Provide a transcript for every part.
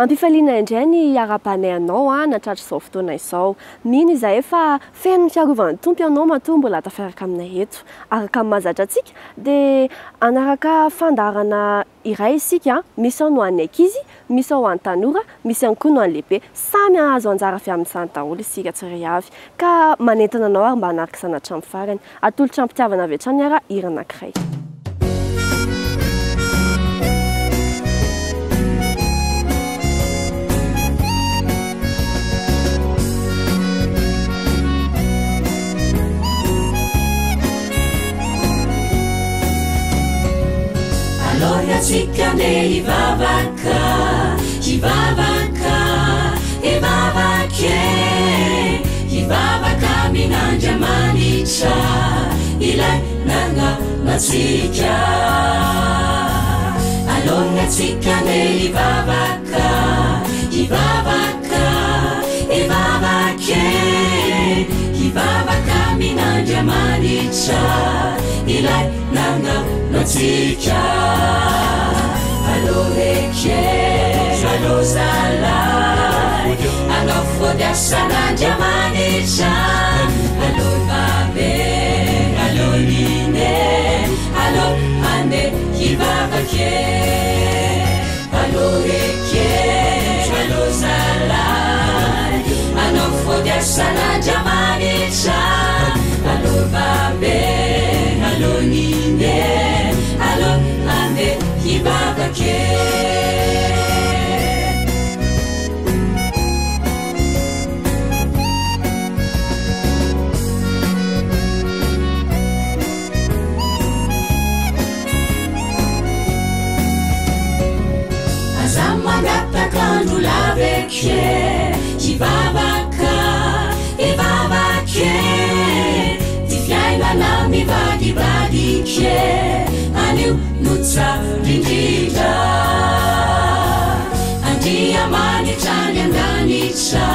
Ampifaliana indray ny hiarahabanay anao nahatratra izao fotoana izao. Mino izahay fa feno ny fiarovan'ny Tompo ianao matoa mbola tafiaraka aminay eto. Araka ny mahazatra antsika dia hanaraka fandaharana iray isika, misy ao ny ho an'ny ankizy, misy ao ho an'ny tanora, misy ihany koa ny ho an'ny lehibe. Samy hahazo anjara avy amin'izany daholo isika tsirairay avy. Ka manentana anao ary mba hanaraka izany hatramin'ny farany. Atolotra am-pitiavana avy hatrany ara hira anankiray. Alôha tsika ndeha hivavaka, hivavaka, hivavaka e, hivavaka amin'Andriamanitra ilay nanao antsika. Alôha tsika ndeha hivavaka, hivavaka, hivavaka e, hivavaka amin'Andriamanitra ilay nanao antsika. Alô eke, alô zalahy, anao fody asan'Andriamanitra. Alô babe, alô nine, alô andeha hivavaka e. Alô eke, alô zalahy, anao fody asan'Andriamanitra. Alô babe, alô nine, alô andeha hivavaka e. Aza mangataka andro lava eke, hivavaka, hivavaka e. Ty fiainana mivadibadika e, anio no tsara indrindra. Andriamanitra any an-danitra,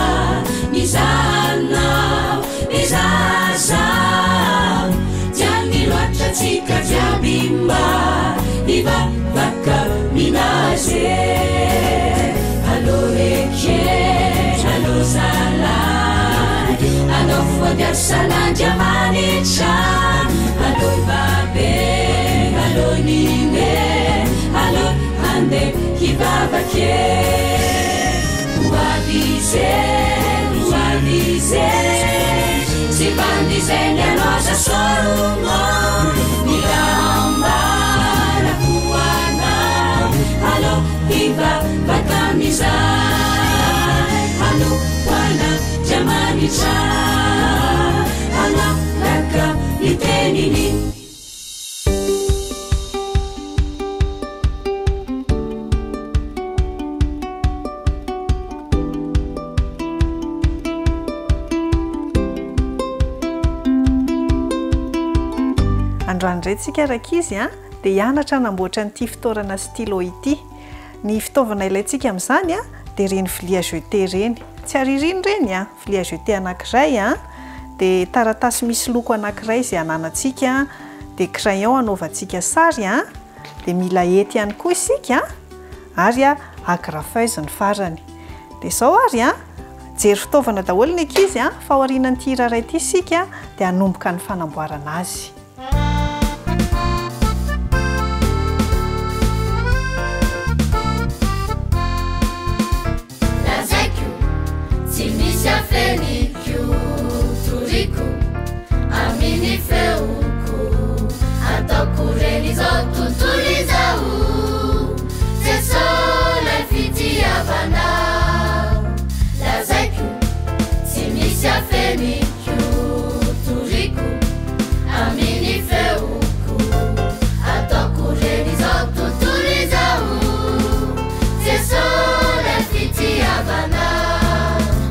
mizaha anao, mizaha zaho. Tiany loatra tsika jiaby mba hivavaka aminazy e. Alô eke, alô zalahy, anao fody asan'Andriamanitra. Alô babe, alô nine, alô andeha hivavaka e. Ho avy izy e, ho avy izy e, tsy mpandizeny anao zasoromo. Mila ambara ho anao, alô hivavaka amin'izay. Alô ho an'Andriamanitra, hanaraka ny teniny. Androany indray tsika rankizy a, dia hianatra hanamboatra an'ity fitoerana stylo ity. Ny fitaovana ilaintsika amin'izany a, dia ireny vilia jeté ireny. Tsy aririny ireny a, vilia jeté anankiray a, dia taratasy misy loko anankiray izay ananantsika, dia crayon hanaovantsika sary a, dia mila hety ihany koa isika ary agrafeuse ny farany. Dia izao ary a, jery fitaovana daholo ny ankizy a, fa aorianan'ity hira iray ity isika dia hanomboka ny fanamboarana azy. Lazaiko, tsy misy afeniko, toriko amin'ny feoko, ataoko ren'izao tontolo izao, Jeso ilay fitiavana. Lazaiko, tsy misy afeniko, toriko amin'ny feoko, ataoko ren'izao tontolo izao, Jeso ilay fitiavana.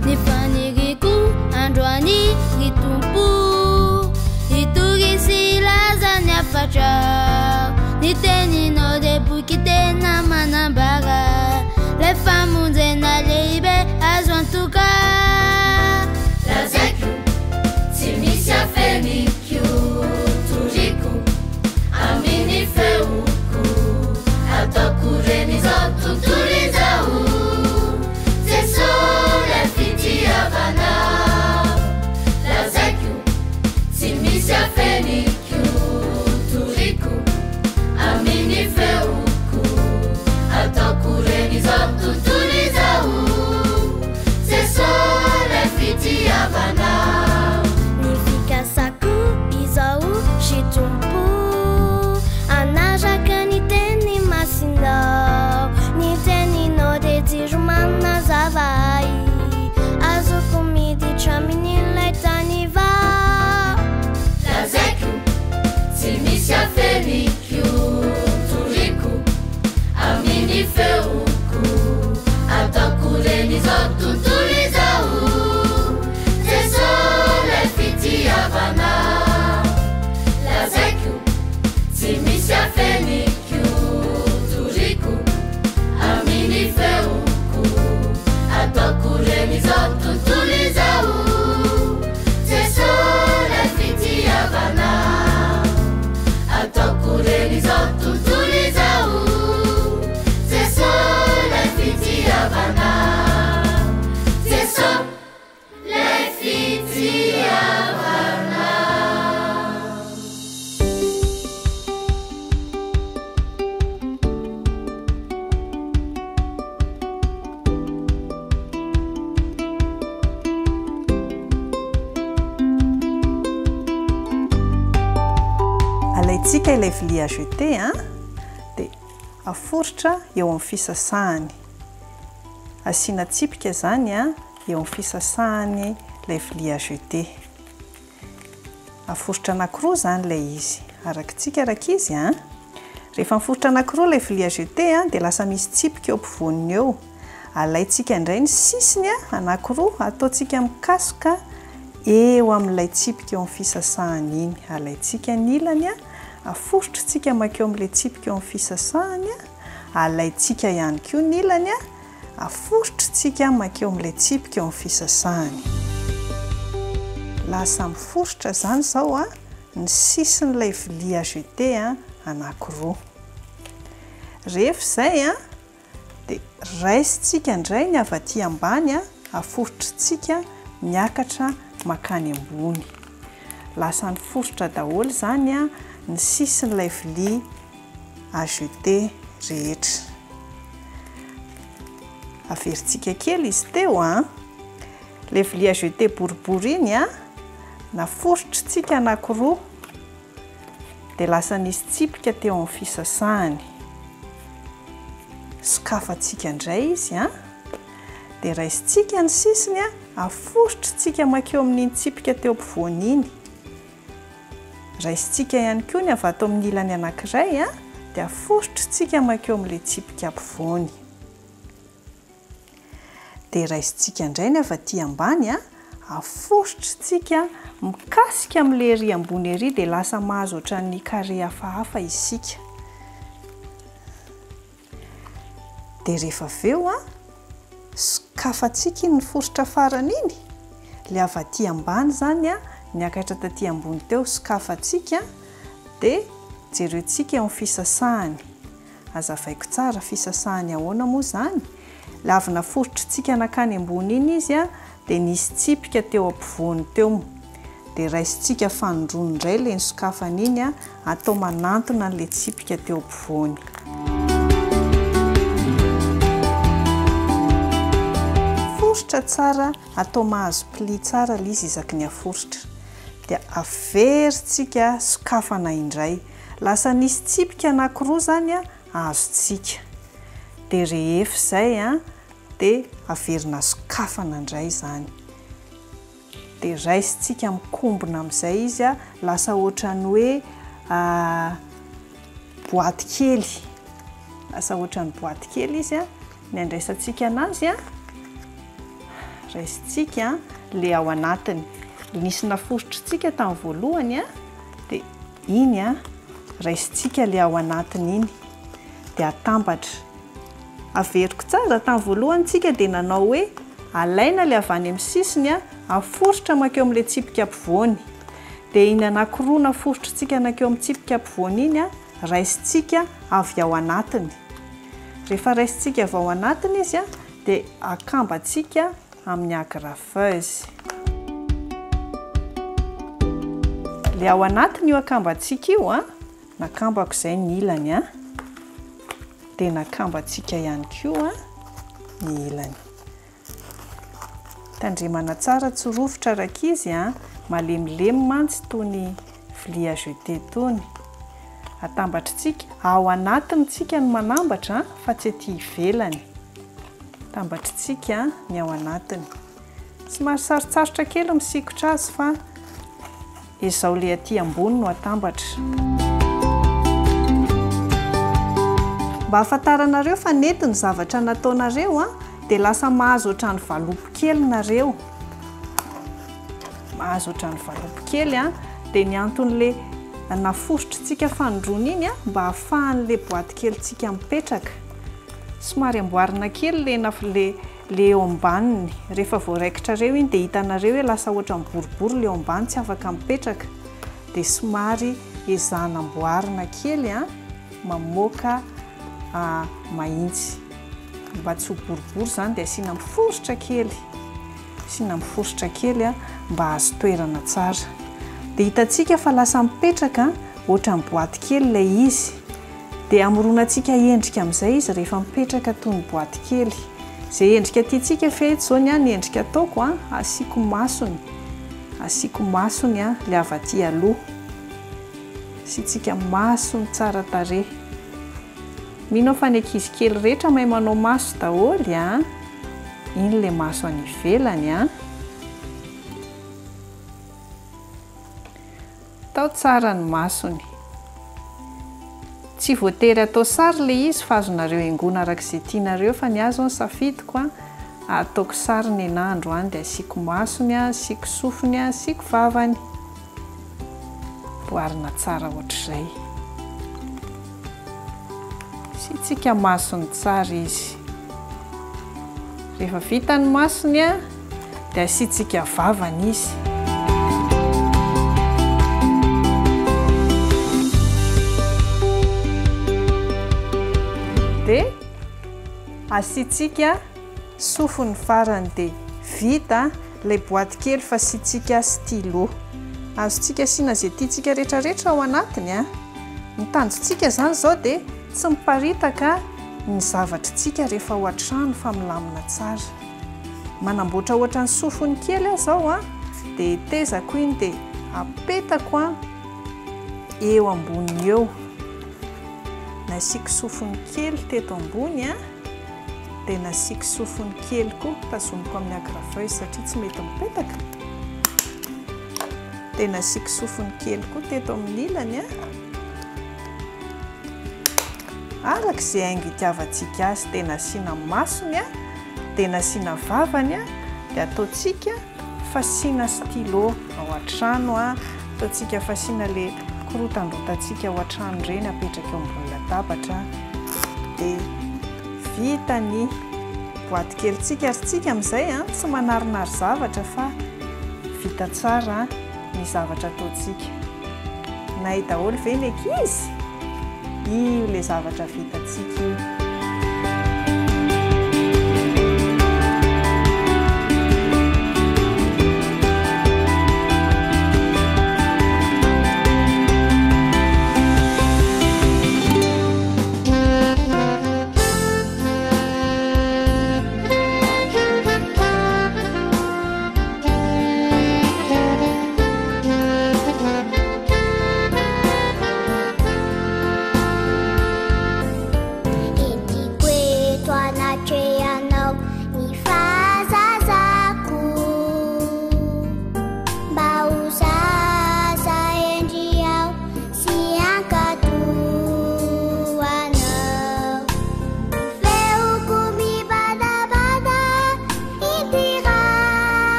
Ny faniriako androany ry Tompo, hitory sy hilaza ny hafatra. Ny teninao dia boky tena manambara, ilay famonjena lehibe azo antoka. Lazaiko, tsy misy afeniko, toriko amin'ny feoko, ataoko ren'izao tontolo izao. afeniko toriko amin'ny feoko ataoko ren'izao tontolo izao Jeso lay fitiavana lazaiko tsy misy afeniko toriko amin'ny feoko ataoko ren'izao tontolo izao Jeso lay fitiavana ataoko ren'izao tontolo izao Jeso lay fitiavana Jeso lay fitiavana. Alaintsika ilay vilia à jeter an, dia aforitra eo amin'ny fisasahany. Asiana tsipika izany an, eo amin'ny fisasahany ilay vilia à jeter. Aforitra anankiroa izany ilay izy. Arakitsika rankizy an. Rehefa miforitra anankiroa ilay vilia à jeter an, dia lasa misy tsipika eo ampovoaniny eo. Alaintsika indray ny sisiny anankiroa, ataontsika mikasoka eo amin'ilay tsipika eo amin'ny fisasahany iny. Alaintsika ny ilany, aforitritsika mankeo amin'ilay tsipika eo amin'ny fisasahany, alaintsika ihany koa ny ilany, aforitritsika mankeo amin'ilay tsipika eo amin'ny fisasahany. Lasa miforitra izany izao ny sisin'ilay vilia à jeter anankiroa. Rehefa izay Dia raisintsika indray ny avy aty ambany, aforitritsika miakatra mankany ambony. Lasa niforitra daholo izany ny sisin'ilay vilia à jeter rehetra. Averintsika kely izy teo an! Ilay vilia à jeter boribory iny an, naforitritsika anankiroa. Dia lasa nisy tsipika teo amin'ny fisasahany. Sokafantsika indray izy an. Dia raisintsika ny sisiny an, aforitritsika mankeo amin'iny tsipika teo ampovoany iny. Raisintsika ihany koa ny avy ato amin'ny ilany anankiray an, dia aforitritsika mankeo amin'ilay tsipika ampovoany. Dia raisintsika indray ny avy aty ambany a, aforitritsika mikasika amin'ilay ery ambony ery dia lasa mahazo ohatran'ny carré hafahafa isika. Dia rehefa avy eo a, sokafantsika iny foritra farany iny, ilay avy aty ambany izany a, niakatra taty ambony teo, sokafantsika dia jerentsika eo amin'ny fisasahany. Azavaiko tsara, fisasahany ahoana moa izany? Ilay avy naforitritsika nankany ambony iny izy dia nisy tsipika teo ampovoany teo. Dia raisintsika fanindroany indray ilay nosokafana iny, atao manantona an'ilay tsipika teo ampovoany. Foritra tsara, atao mahazo pli tsara ilay izy isaky ny aforitra. Dia averintsika sokafana indray. Lasa nisy tsipika anakiroa izany azontsika. Dia rehefa izay dia averina sokafana indray izany. Dia raisintsika mikombona amin'izay izy, lasa ohatran'ny hoe boaty kely. Lasa ohatran'ny boaty kely izy ny andraisantsika anazy. Raisintsika ilay ao anatiny. Nisy naforitritsika tamin'ny voalohany dia Iny an, raisintsika ilay ao anatiny iny, dia atambatra. Averiko tsara, tamin'ny voalohany tsika dia nanao hoe alaina ilay avy any amin'ny sisiny an, aforitra mankeo amin'ilay tsipika ampovoany. Dia iny anankiroa naforitritsika nankeo amin'ny tsipika ampovoany iny an, raisintsika avy ao anatiny. Rehefa raisintsika avy ao anatiny izy an, dia akambantsika amin'ny agrafeuse. Ilay ao anatiny io akambantsika io an, nakambako izay ny ilany an, dia nakambantsika ihany koa ny ilany. Tandremana tsara tsy rovitra rankizy an, malemilemy mantsy itony vilia à jeter itony. Atambatritsika, ao anatiny tsika no manambatra fa tsy aty ivelany. Atambatritsika ny ao anatiny. Somary sarotsarotra kely misikotra azy fa izao le aty ambony no atambatra. Mba hahafantaranareo fa nety ny zavatra nataonareo dia lasa mahazo ohatran'ny valopy kely nareo. Mahazo ohatran'ny valopy kely dia ny anton'le naforitritsika fanindroany iny mba hahafahan'le boaty kelintsika mipetraka. Somary amboarina kely le le le eo ambaniny. Rehefa voaraikitrareo iny dia hitanareo hoe lasa ohatran'ny boribory le eo ambany tsy afaka mipetraka. Dia somary ezahana amboarina kely mamoaka mahitsy. Mba tsy ho boribory izany dia asiana miforitra kely. Asiana miforitra kely mba hahazo toerana tsara. Dia hitantsika fa lasa mipetraka ohatran'ny boaty kely ilay izy. Dia hamoronantsika endrika amin'izay izy rehefa mipetraka toy ny boaty kely. Izay endrika tiantsika fe eto izao ny ahy ny endrika ataoko an, asiako masony, asiako masony an, ilay avy aty aloha. Asiantsika masony tsara tarehy. Mino aho fa ny ankizy kely rehetra mahay manao maso daholo an! Iny ilay maso any ivelany an! Atao tsara ny masony. Tsy voatery atao sary ilay izy fa azonareo haingoina araka izay tianareo fa ny ahy izao ny safidiko an, ataoko sary nenà androany dia asiako masony, asiako sofiny, asiako vavany. Amboarina tsara ohatr'izay. Asiantsika masony tsara izy. Rehefa vita ny masony dia asiantsika vavany izy. Dia asiantsika sofiny farany dia vita ilay boaty kely fasiantsika stylo. Azontsika asiana izay tiantsika rehetrarehetra ao anatiny a. Ny tanjontsika izany izao dia tsy miparitaka ny zavatritsika rehefa ao an-trano fa milamina tsara. Manamboatra ohatran'ny sofiny kely aho izao a, dia hetezako iny dia apetako a eo amboniny eo. Nasiako sofiny kely teto ambony a. Dia nasiako sofiny kely koa, tazomiko amin'ny agrafeuse satria tsy mety mipetaka. Dia nasiako sofiny kely koa teto amin'ny ilany a. Araka izay haingo itiavantsika azy, dia nasiana masony a, dia nasiana vavany a, dia ataontsika fasiana stylo ao an-trano a, ataontsika fasiana ilay korotandrotantsika ao an-trano ireny apetraka eo ambony latabatra, dia vita ny boaty kelintsika ary tsika amin'izay a, tsy manarinary zavatra fa vita tsara ny zavatra ataontsika. Nahay daholo ve ny ankizy? Io ilay zavatra vitantsika io.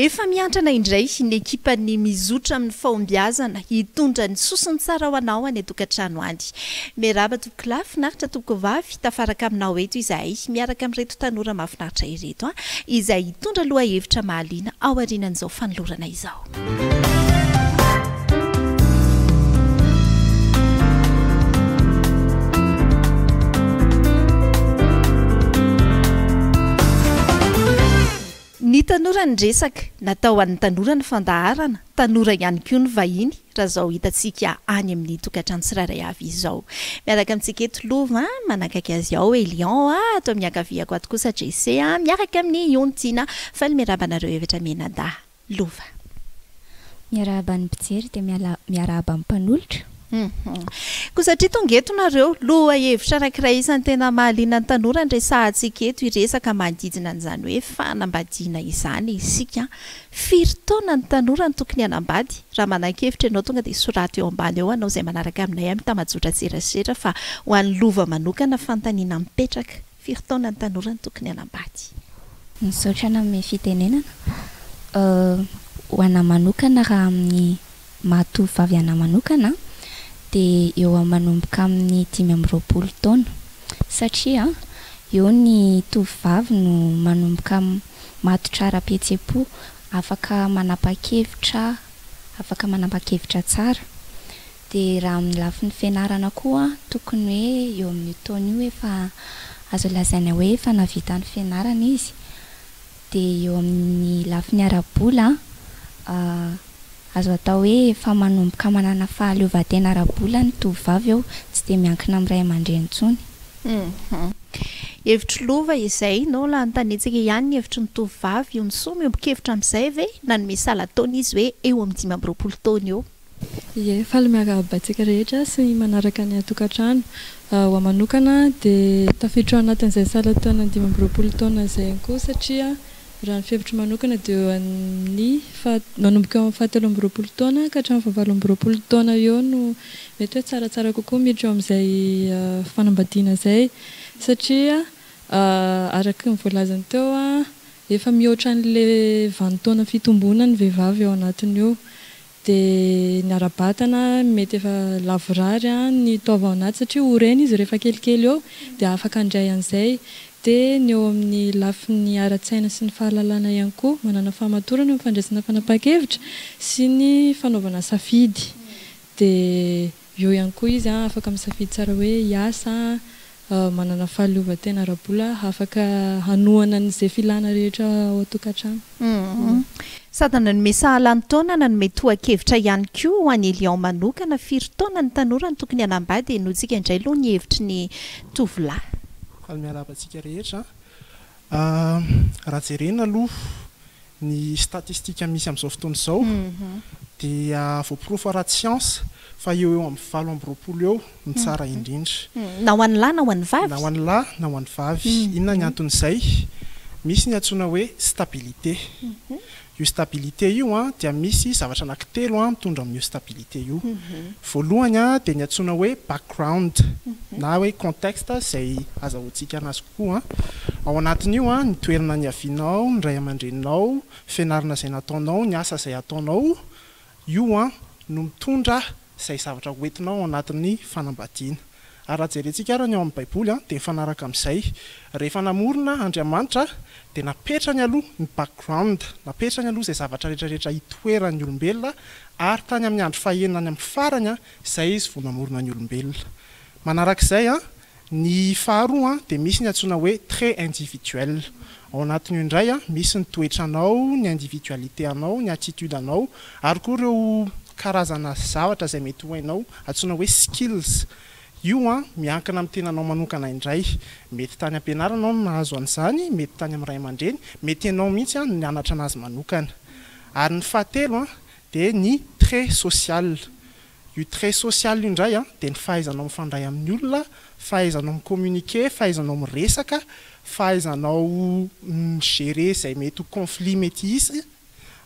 Efa miantrana indray ny ekipan'ny Mizotra amin'ny fahombiazana hitondra ny sosony tsara ho anao any an-tokantrano any. Miarahaba tompokolahy, finaritra tompokovavy, tafaraka aminao eto izahay miaraka amin'ireto tanora mahafinaritra ireto izay hitondra lohahevitra mahaliana ao aorianan'izao fanolorana izao. Ny tanora ny resaka, natao ho an'ny tanora ny fandaharana, tanora ihany koa ny vahiny raha izao hitantsika any amin'ny tokantrano tsirairay avy izao. Miaraka amintsika eto Lova, manakaiky azy ao Elion, ato amin'ny ankaviako ato kosa Jessé, miaraka amin'i Iontiana. Faly miarahaba anareo efatra mianadahy. Lova. Miarahaba ny mpijery dia miarahaba ny mpanolotra. Koa satria tonga eto nareo, lohahevitra anankiray isan'ny tena mahaliana ny tanora ny resahantsika eto, hiresaka manodidina an'izany hoe fanambadiana izany isika. Firy taona ny tanora no tokony hanambady? Raha manan-kevitra ianao tonga dia soraty eo ambany eo anao izay manaraka aminay amin'ny tambajotran-tserasera fa ho an'i Lova manokana fanontaniana mipetraka. Firy taona ny tanora no tokony hanambady? Misaotra nanome fitenenana. Ho anà manokana raha amin'ny maha tovovavy anà manokana dia eo amin'ny manomboka amin'ny 25 taona satria eo ny tovovavy no manomboka matotra ara-pihetseham-po, afaka manapa-kevitra, afaka manapa-kevitra tsara. Dia raha amin'ny lafiny fianarana koa, tokony hoe eo amin'io taona io efa azo lazaina hoe efa nahavita ny fianarana izy. Dia eo amin'ny lafiny ara-bola, azo atao hoe efa manomboka manana fahaleovantena ara-bola ny tovovavy eo, tsy dia miankina amin'ny ray aman-dreny intsony. Hevitry Lova izay, nao la anontaniantsika ihany ny hevitry ny tovovavy, Onisoa miombon-kevitra amin'izay ve? Nanome salan-taona izy hoe eo amin'ny 25 taona eo. Ie, faly miarahaba antsika rehetra sy ny manaraka ny an-tokantrano. Ho ahy manokana dia tafiditra ao anatin'izay salan-taona 25 taona izay ihany koa satria raha ny fihevitro manokana dia eo amin'ny faha, manomboka eo amin'ny fahatelo amby roapolo taona ka hatramin'ny fahavalo amby roapolo taona eo no mety hoe tsaratsara kokoa miditra eo amin'izay fanambadiana izay satria araka ny voalazany teo efa mihoatra an'ilay vanin-taona fitomboana ny vehivavy ao anatin'io. Dia ny ara-batana mety efa lavorary ny taova ao anaty satria ho reny izy rehefa kelikely eo dia afaka handray an'izay. Dia ny eo amin'ny lafiny ara-tsaina sy ny fahalalana ihany koa, manana fahamatorana eo amin'ny fandraisana fanapahan-kevitra sy ny fanaovana safidy. Dia eo ihany koa izy afaka misafidy tsara hoe hiasa, manana fahaleovantena ara-bola afaka hanohana an'izay filana rehetra ao an-tokantrano. Sady nanome sahala ny taona, nanome tohan-kevitra ihany koa ho an'i Elion manokana, firy taona ny tanora no tokony hanambady, henointsika indray aloha ny hevitry ny tovolahy. Faly miarahaba antsika rehetra. Raha jerena aloha ny statistika misy amin'izao fotoana izao dia voaporofo ara-tsiansa fa eo ho eo amin'ny 28 eo no tsara indrindra. Na ho an'ny lahy na ho an'ny vavy? Na ho an'ny lahy na ho an'ny vavy. Inona ny anton'izay? Misy ny antsoina hoe stabilité. Io stabilité io dia misy zavatra anankitelo mitondra amin'io stabilité io. Voalohany dia ny antsoina hoe background na hoe contexte izay azahoantsika anazy kokoa. Ao anatin'io ny toerana niavianao, ny ray aman-dreninao, fianarana izay nataonao, ny asa izay ataonao, io no mitondra izay zavatra hoentinao ao anatin'ny fanambadiana. Ary raha jerentsika ary ny ao amin'ny Baiboly dia mifanaraka amin'izay. Rehefa namorona Andriamanitra dia napetrany aloha ny background, napetrany aloha izay zavatra rehetra rehetra hitoeran'ny olombelona ary tany amin'ny andro fahenina any amin'ny farany izay izy vao namorona ny olombelona. Manarak'izay, Ny faharoa dia misy ny antsoina hoe trait individuel. Ao anatin'io indray misy ny toetranao, ny individualité anao, ny attitude anao ary koa ireo karazana zavatra izay mety ho hainao antsoina hoe skills. Io miankina amin'ny tenanao manokana indray. Mety tany am-pianarana ianao no nahazo an'izany, mety tany amin'ny ray aman-dreny, mety ianao mihitsy no nianatra anazy manokana. Ary ny fahatelo dia ny trait social. Io trait social io indray an, dia ny fahaizanao mifandray amin'ny olona, fahaizanao mi-communiquer, fahaizanao miresaka, fahaizanao mi-gérer izay mety ho conflit mety hisy,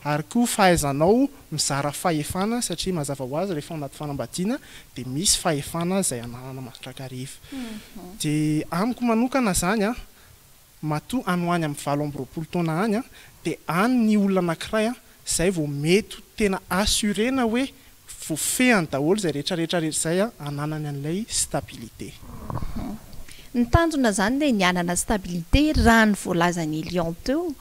ary koa fahaizanao mizara fahefana satria mazava ho azy rehefa ao anaty fanambadiana dia misy fahefana izay ananana mandrakariva. Dia amiko manokana izany an, Matoa any ho any amin'ny 28 taona any an, Dia any ny olona anankiray izay vao mety ho tena assurer-na hoe voafehiny daholo izay rehetra rehetra rehetra izay ananany an'ilay stabilité. Ny tanjona izany dia ny hanana stabilité raha ny voalazan'i Elion teo.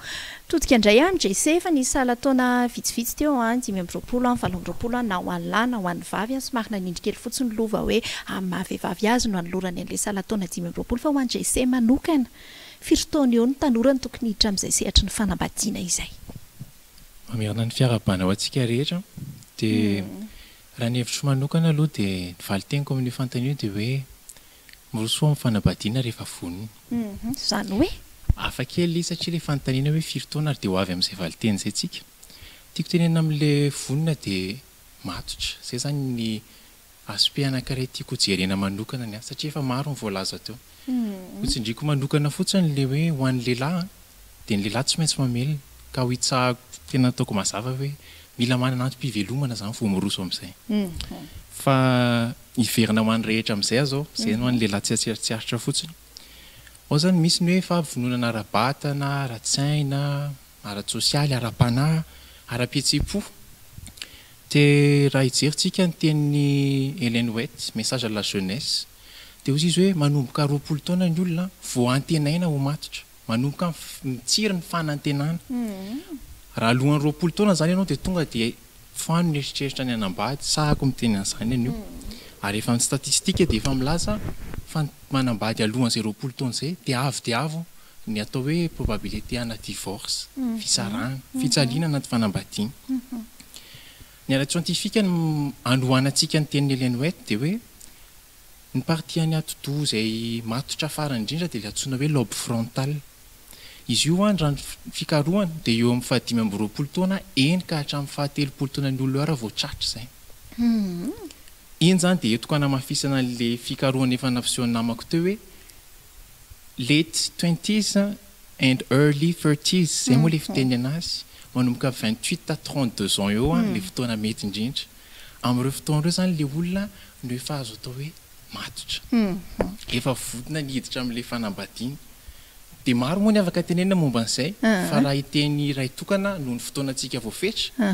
Todika indray any JC efa nisy sahala taona vitsivitsy teo an, 25 an, 28 an, na ho an'ny lahy na ho an'ny vavy an, somary nanindry kely fotsiny lova hoe amin'ny maha vehivavy azy no anolorany an'ilay sahala taona 25 fa ho an'i JC manokana firy taona eo ny tanora no tokony hiditra amin'izay sehatry ny fanambadiana izay? Mamerina ny fiarahabana ho antsika rehetra dia raha ny hevitro manokana aloha dia ny valin-teniko amin'io fanontaniana io dia hoe Mirosoa amin'ny fanambadiana rehefa vonona. Izany hoe? Hafa kely ilay izy satria ilay fanontaniana hoe firy taona ary dia ho avy amin'izay valinteny izay tsika. Tiako tenenina amin'ilay vonona dia matotra. Izay izany ny aspect anankiray tiako hojerena manokana ny ahy satria efa maro ny voalaza teo. Hotsindriako manokana fotsiny ilay hoe ho an'ny lehilahy an, dia ny lehilahy tsy maintsy mamelona ka ho hitsahako tena ataoko mazava hoe mila manana antom-pivelomana izany vao miroso amin'izay. Fa Hiverina ho an'ny rehetra amin'izay aho izao, izay no an'ny lehilahy tsy tsy aritra fotsiny. Ao izany misy ny hoe fahavononana ara-batana, ara-tsaina, ara-tsosialy, ara-panahy, ara-pihetseham-po. Dia raha hijery tsika ny tenin'i Ellen White, Message à la jeunesse, dia hozy izy hoe manomboka 20 taona ny olona vao antenaina ho matotra. Manomboka mitsiry ny fanantenana. Raha alohan'ny 20 taona izany ianao dia tonga dia foano ny eritreritra ny hanambady, sahako miteny an'izany anio. Ary efa ny statistique dia efa milaza fa ny manambady alohan'izay 20 taona izay dia avo dia avo ny atao hoe probabilité ana divorce, fisarahana, fijaliana anaty fanambadiana. Ny ara-tsiantifika no anohanantsika ny tenin'i Ellen White dia hoe Ny partie an'ny atidoha izay matotra farany indrindra dia ilay antsoina hoe lobe frontal. Izy io an, raha ny fikarohana, dia eo amin'ny faha 25 taona eny ka hatramin'ny faha 30 taonan'ny olona eo raha vao tratra izay. Iny izany dia entiko hanamafisana an'ilay fikarohana efa nampiseho ny namako teo hoe late twenties and early thirties, izay moa ilay fiteny anazy, manomboka 28 à 32 ans eo ilay fotoana mety indrindra. Amin'ireo fotoana ireo izany ilay olona no efa azo atao hoe matotra. Efa vonona ny hiditra amin'ilay fanambadiana. Dia maro moa ny afaka tenenina momba an'izay, fa raha hiteny iray tokana noho ny fotoanantsika voafetra,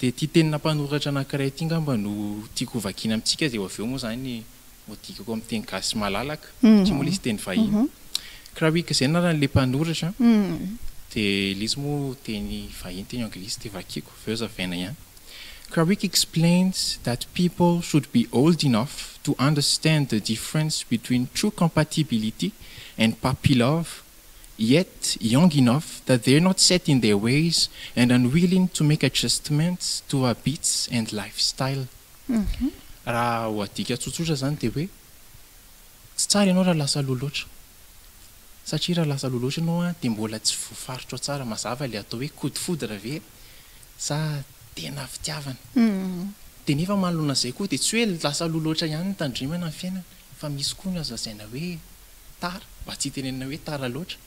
dia ity tenina mpanoratra anankiray ity angamba no tiako hovakiana amintsika, dia avy eo moa izany hodikako amin'ny teny gasy malalaka, satria moa ilay izy teny vahiny. Krawick izay ny anaran'ilay mpanoratra, dia ilay izy moa teny vahiny, teny anglisy, dia vakiako, avy eo hazavaina ihany. Krawick explains that people should be old enough to understand the difference between true compatibility and puppy love, yet young enough that they're not set in their ways and unwilling to make adjustments to habits and lifestyle. Raha ho adika tsotsotra izany dia hoe tsy tsara ianao raha lasa aloha loatra. Satria raha lasa aloha loatra ianao dia mbola tsy voafaritrao tsara mazava ilay atao hoe coup de foudre ve sa tena fitiavana. Dia nefa manoloana izay koa dia tsy hoe lasa aloha loatra ihany ny tandremana ny fiainana fa misy koa ny azo lazaina hoe tara, mba tsy hitenenana hoe tara loatra.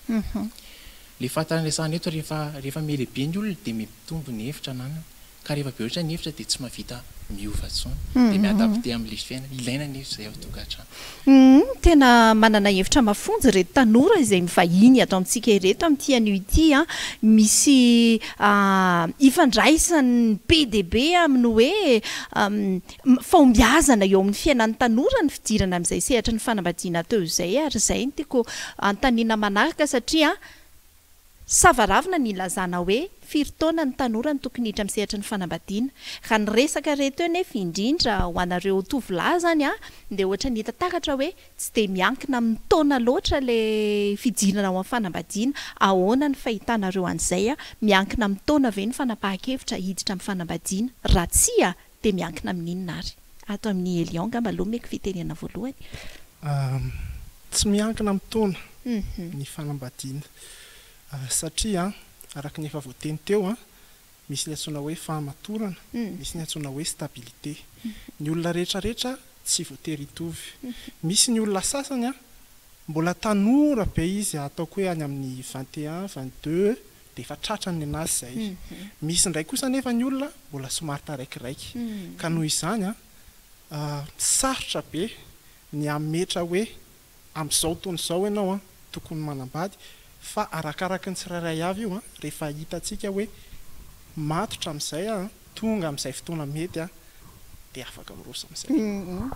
Ilay fahatarana resahana eto rehefa rehefa mihalehibe ny olona dia mitombo ny hevitra ananany. Ka rehefa be loatra ny hevitra dia tsy mahavita miova intsony. Dia mi-adapter amin'ilay fiainana. Ilaina anefa izay ao an-tokantrano. Humm tena manana hevitra mafonja ireto tanora izay mivahiny ato amintsika ireto amin'ity anio ity an! Misy ifandraisany be dia be amin'ny hoe fahombiazana eo amin'ny fiainan'ny tanora ny fidirana amin'izay sehatry ny fanambadiana teo izay ary izay no tiako anontaniana manaraka satria Savaravina ny ilazana hoe firy taona ny tanora no tokony hiditra amin'ny sehatry ny fanambadiana. Raha ny resaka re teo nefa, indrindra ho anareo tovolahy izany an, dia ohatran'ny hita taratra hoe tsy dia miankina amin'ny taona loatra ilay fidirana ao amin'ny fanambadiana. Ahoana ny fahitanareo an'izay? Miankina amin'ny taona ve ny fanapahan-kevitra hiditra amin'ny fanambadiana? Raha tsia, dia miankina amin'inona ary? Ato amin'i Elion angamba aloha omeko fitenenana voalohany. Tsy miankina amin'ny taona ny fanambadiana satria araka ny efa voateny teo, misy ny antsoina hoe fahamatorana, misy ny antsoina hoe stabilité. Ny olona rehetra rehetra tsy voatery hitovy. Misy ny olona sasany mbola tanora be izy ataoko hoe any amin'ny 21, 22 dia efa tratrany nenazy izay. Misy indray kosa anefa ny olona mbola somary taraikiraiky. Ka noho izany sarotra be ny hametra hoe amin'izao taona izao ianao tokony manambady. Fa arakaraky ny tsirairay avy io an, rehefa hitantsika hoe matotra amin'izay aho an, tonga amin'izay fotoana mety aho, dia afaka miroso amin'izay.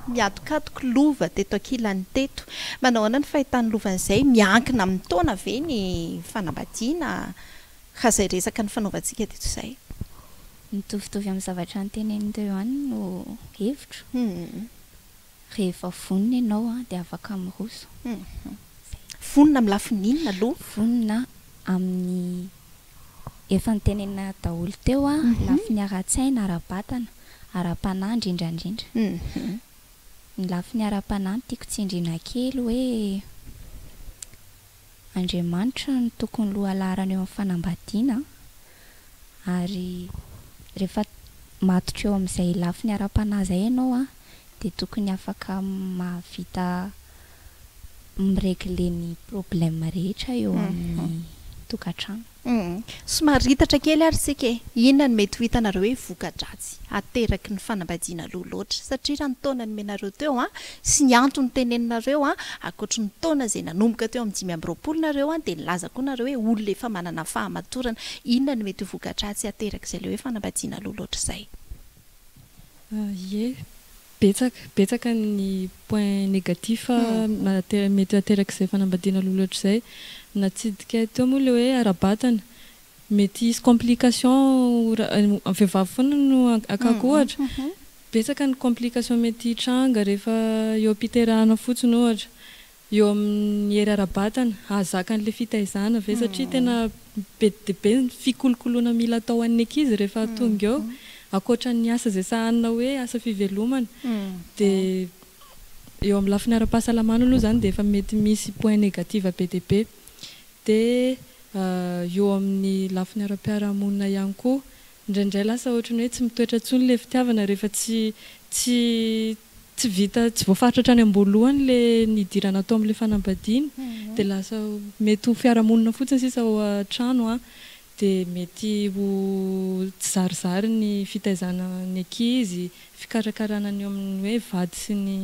Miatokatoka lova teto ankilany teto. Manao ahoana ny fahitan'i Lova an'izay? Miankina amin'ny taona ve ny fanambadiana raha izay resaka nifanaovantsika teto izay? Mitovitovy amin'ny zavatra noteneniny teo ihany no hevitro. Rehefa vonona ianao dia afaka miroso. Vonona amin'ny lafiny inona aloha? Vonona amin'ny efa notenenina daholo teo, lafiny ara-tsaina, ara-batana, ara-panahy indrindra indrindra. Ny lafiny ara-panahy no tiako tsindriana kely hoe Andriamanitra no tokony lohalaharana eo amin'ny fanambadiana ary rehefa matotra eo amin'izay lafiny ara-panahy izay ianao dia tokony afaka mahavita mi-regler ny problème rehetra eo amin'ny tokantrano. Somary ritatra kely ary isika e! Inona no mety ho hitanareo hoe voka-dratsy ateraky ny fanambadiana aloha loatra? Satria raha ny taona nomenareo teo an, sy ny antony teneninareo an, ankoatry ny taona izay nanomboka teo amin'ny 25 nareo an, dia nilaza koa nareo hoe olona efa manana fahamatorana. Inona no mety ho voka-dratsy aterak'izay ilay hoe fanambadiana aloha loatra izay? Ie, betsaka, betsaka ny point négatif mety aterak'izay fanambadiana aloha loatra izay. Natsidikay teo moa ilay hoe ara-batana, mety hisy complication raha vehivavy foana no akako ohatra, betsaka ny complication mety hitranga rehefa eo am-piterahana fotsiny ohatra. Eo amin'ny hery ara-batana, hahazaka an'ilay fitaizana ve satria tena be dia be ny fikolokoloana mila atao an'ny ankizy rehefa tonga eo, ankoatra ny asa izay sahanina hoe asa fivelomana. Dia eo amin'ny lafiny ara-pahasalamana aloha izany dia efa mety misy point négatif be dia be. Dia eo amin'ny lafiny ara-piarahamonina ihany koa, indraindray lasa ohatran'ny hoe tsy mitoetra intsony ilay fitiavana rehefa tsy tsy tsy vita tsy voafaritra hatrany am-boalohany ilay nidirana tao amin'ilay fanambadiana dia lasa mety ho fiarahamonina fotsiny sisa ao an-trano an, dia mety ho tsizarizary ny fitaizana ny ankizy, fikarakarana ny eo amin'ny hoe vady sy ny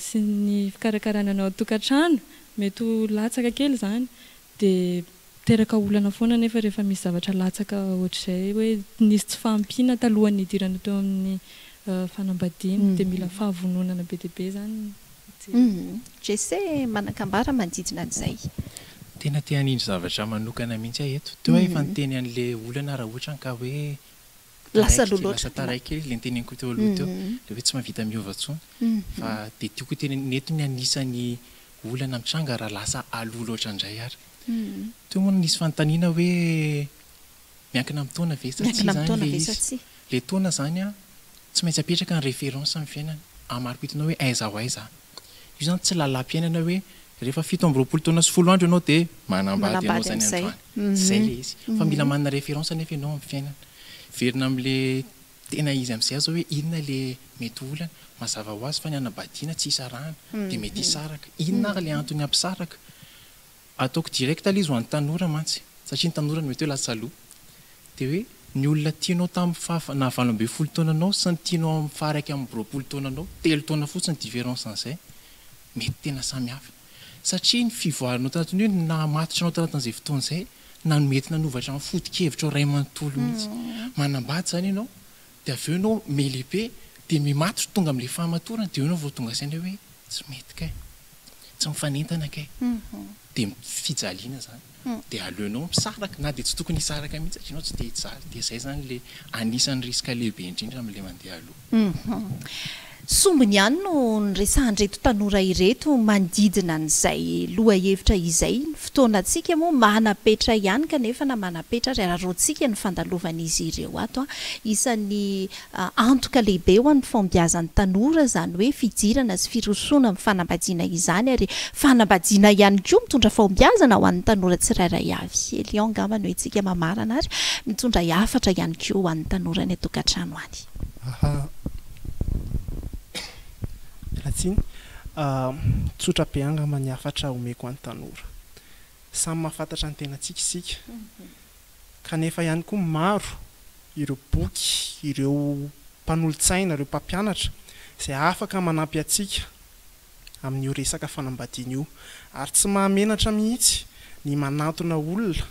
sy ny fikarakarana ny ao an-tokantrano, mety ho latsaka kely izany Dia miteraka olana foana anefa rehefa misy zavatra latsaka ohatr'izay hoe nisy tsy fahampiana talohan'ny nidirana teo amin'ny fanambadiana. Dia mila fahavononana be dia be izany jerena. Jesse manan-kambara manodidina an'izay. Tena te hanindry zavatra manokana mihitsy aho eto. Teo aho efa niteny an'le olana raha ohatra ka hoe Lasa aloha loatra. Lasa taraiky kely ilay noteneniko teo aloha teo, ilay hoe tsy mahavita miova intsony. Fa dia tiako hotenenina eto ny anisan'ny olana mitranga raha lasa aloha loatra indray ary. Teo moa no nisy fanontaniana hoe miankina amin'ny taona ve sa tsia izany ilay izy. Ilay taona izany an, tsy maintsy apetraka ny référence amin'ny fiainana, hamaripitinao hoe aiza ho aiza aho. Io izany tsy lalam-piainana hoe rehefa 27 taona sy folo andro ianao dia manambady ianao izany androany. Tsy izay ilay izy. Fa mila manana référence anefa ianao amin'ny fiainana. Miverina amin'ilay tena izy amin'izay aho izao hoe inona ilay mety ho olana. Mazava ho azy fa ny hanambadiana tsy hisarahana dia mety hisaraka. Inona ary ilay antony hampisaraka? Ataoko direct ilay izy ho an'ny tanora mantsy satria ny tanora no mety hoe lasa aloha. Dia hoe ny olona tianao tamin'ny faha naha 18 taonanao sy ny tianao amin'ny faha 21 taonanao, telo taona fotsiny ny différence an'izay, mety tena samy hafa. Satria ny fivoaranao tanatin'io, ny nahamatotra anao tanatin'izay fotoana izay, na mety nanova hatramin'ny foto-kevitrao iray manontolo mihitsy. Manambady izany ianao, dia avy eo ianao mihalehibe, dia mihimatotra tonga amin'ilay fahamatorana, dia eo ianao vao tonga saina hoe tsy mety kay. Tsy mifanentana kay. Dia fijaliana izany. Dia aleonao misaraka, na dia tsy tokony hisaraka mihitsy satria ianao tsy te hijaly. Dia izay izany ilay anisan'ny risque lehibe indrindra amin'ilay mandeha aloha. Sombiny ihany no niresahan'ireto tanora ireto manodidina an'izay lohahevitra izay. Ny fotoanantsika moa manam-petra ihany kanefa na manam-petra ary araraotintsika ny fandalovan'izy ireo ato. Isan'ny Antoka lehibe ho an'ny fahombiazan'ny tanora izany hoe fidirana sy firosoana amin'ny fanambadiana izany ary fanambadiana ihany koa mitondra fahombiazana ho an'ny tanora tsirairay avy. Elion angamba no hetsika mamarana ary mitondra hafatra ihany koa ho an'ny tanora any an-tokantrano any. Aha. Miala tsiny. Tsotra be angamba ny hafatra omeko an'ny tanora. Samy mahafantatra ny tenantsika isika. Kanefa ihany koa maro ireo boky, ireo mpanolotsaina, ireo mpampianatra izay afaka manampy antsika amin'io resaka fanambadiana io. Ary tsy mahamenatra mihitsy. ny manantona olona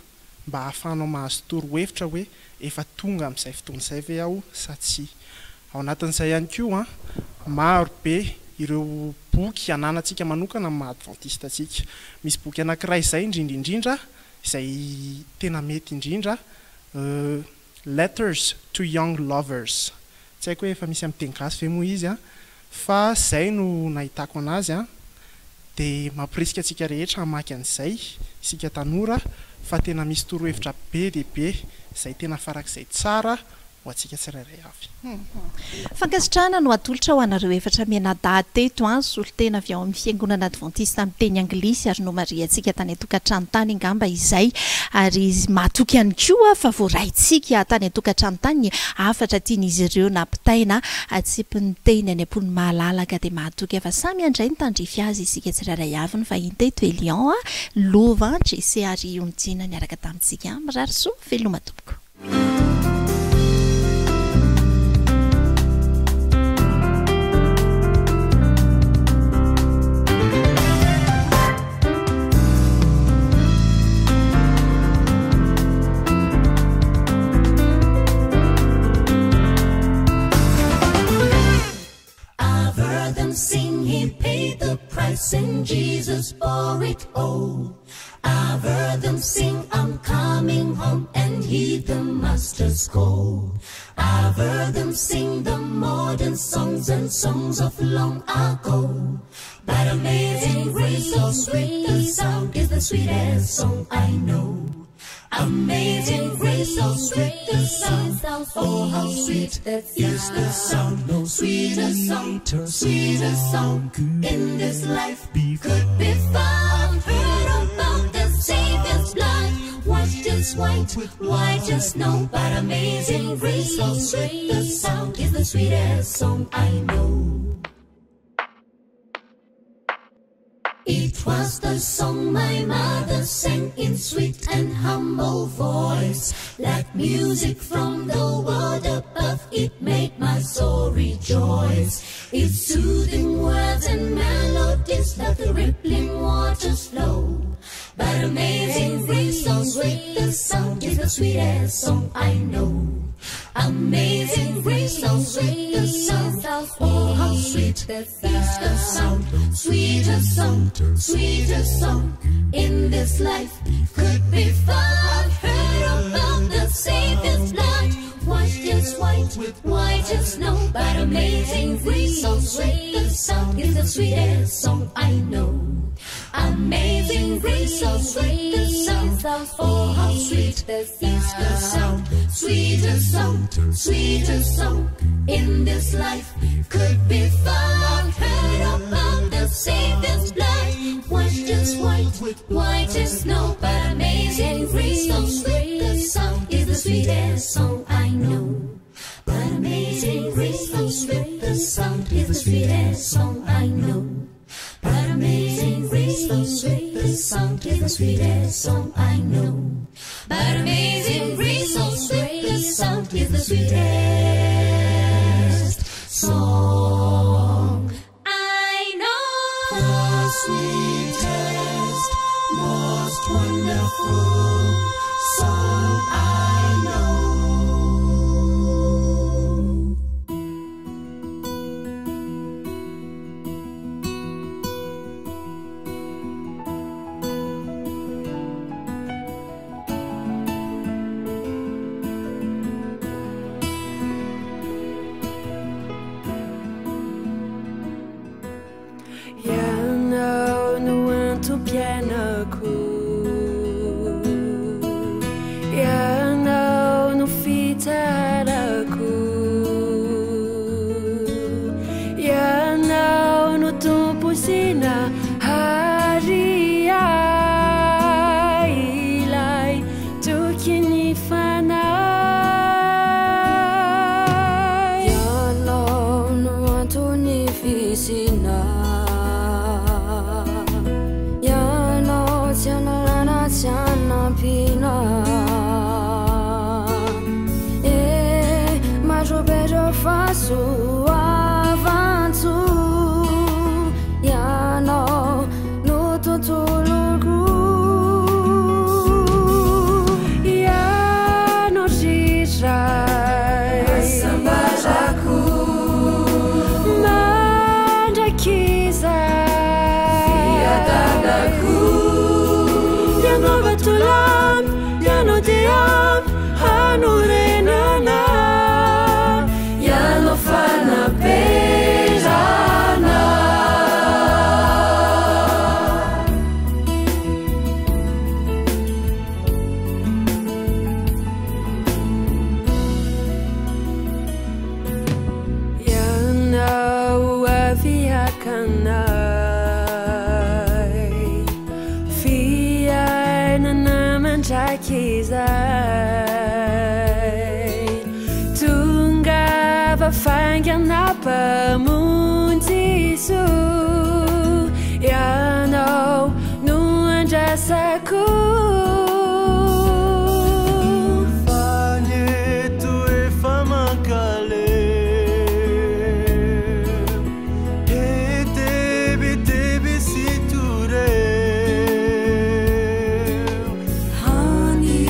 mba hahafahanao mahazo torohevitra hoe efa tonga amin'izay fotoana izay ve aho sa tsia. Ao anatin'izay ihany koa, maro be ireo boky ananantsika manokana amin'ny maha advantista antsika. Misy boky anankiray izay indrindra indrindra izay tena mety indrindra, Letters to Young Lovers. Tsy haiko hoe efa misy amin'ny teny gasy ve moa izy an, fa izay no nahitako anazy an, dia mampirisika antsika rehetra hamaky an'izay isika tanora fa tena misy torohevitra be dia be izay tena farak'izay tsara ho antsika tsirairay avy. Fankasitrahana no atolotra ho anareo efatra mianadahy teto an, solontena avy ao amin'ny Fiangonana Advantista miteny anglisy ary nomarihantsika tany an-tokantrano tany angamba izay ary matoky ihany koa fa voaraintsika tany an-tokantrano tany ny hafatra tian'izy ireo nampitaina, atsipy ny teny any am-pon'ny mahalala ka dia mahatoky fa samy handray ny tandrify azy isika tsirairay avy ny vahiny teto Elion, Lova, Jesse ary Onitiana niaraka tamintsika. Mirary soa, veloma tompoko. I've heard them sing he paid the price and Jesus bore it all. I've heard them sing I'm coming home and heed the master's call. I've heard them sing the modern songs and songs of long ago. But amazing grace, so sweet the sound is the sweetest song I know. Amazing grace, so sweet the sound. Oh, how sweet is the sound. No sweeter song, sweeter song in this life could be found. Heard about the Savior's blood, washed as white, white as snow. But amazing grace, so sweet the sound is the sweetest song I know. It was the song my mother sang in sweet and humble voice, like music from the world above. It made my soul rejoice. Its soothing words and melodies let the rippling waters flow. But amazing grace, so sweet the sound is the sweetest song I know. Amazing grace, so sweet the sound. Oh, how sweet is the sound. Sweeter song, sweeter song in this life could be found. Heard about the Savior's blood, washed as white, white as snow. But amazing grace, so sweet the sound is the sweetest song I know. Amazing grace, so sweet the sound. Oh, how sweet is the sound. Sweeter song, sweeter song in this life could be found. Heard about the Savior's blood, washed as white, white as snow. But amazing grace, so sweet the sound is the sweetest song I know. But amazing grace, so sweet the sound is the sweetest song I know. But amazing grace, so sweet the sound is the sweetest song I know. But amazing grace, so sweet the sound is the sweetest song I know. The sweetest, most wonderful song I know. anay. Fiainana mandrakizay. Tongava faingana Mpamonjy Jesoa, Ianao no andrasako. Fa ny eto efa mankaleo. Hitebiteby sy toreo. Hany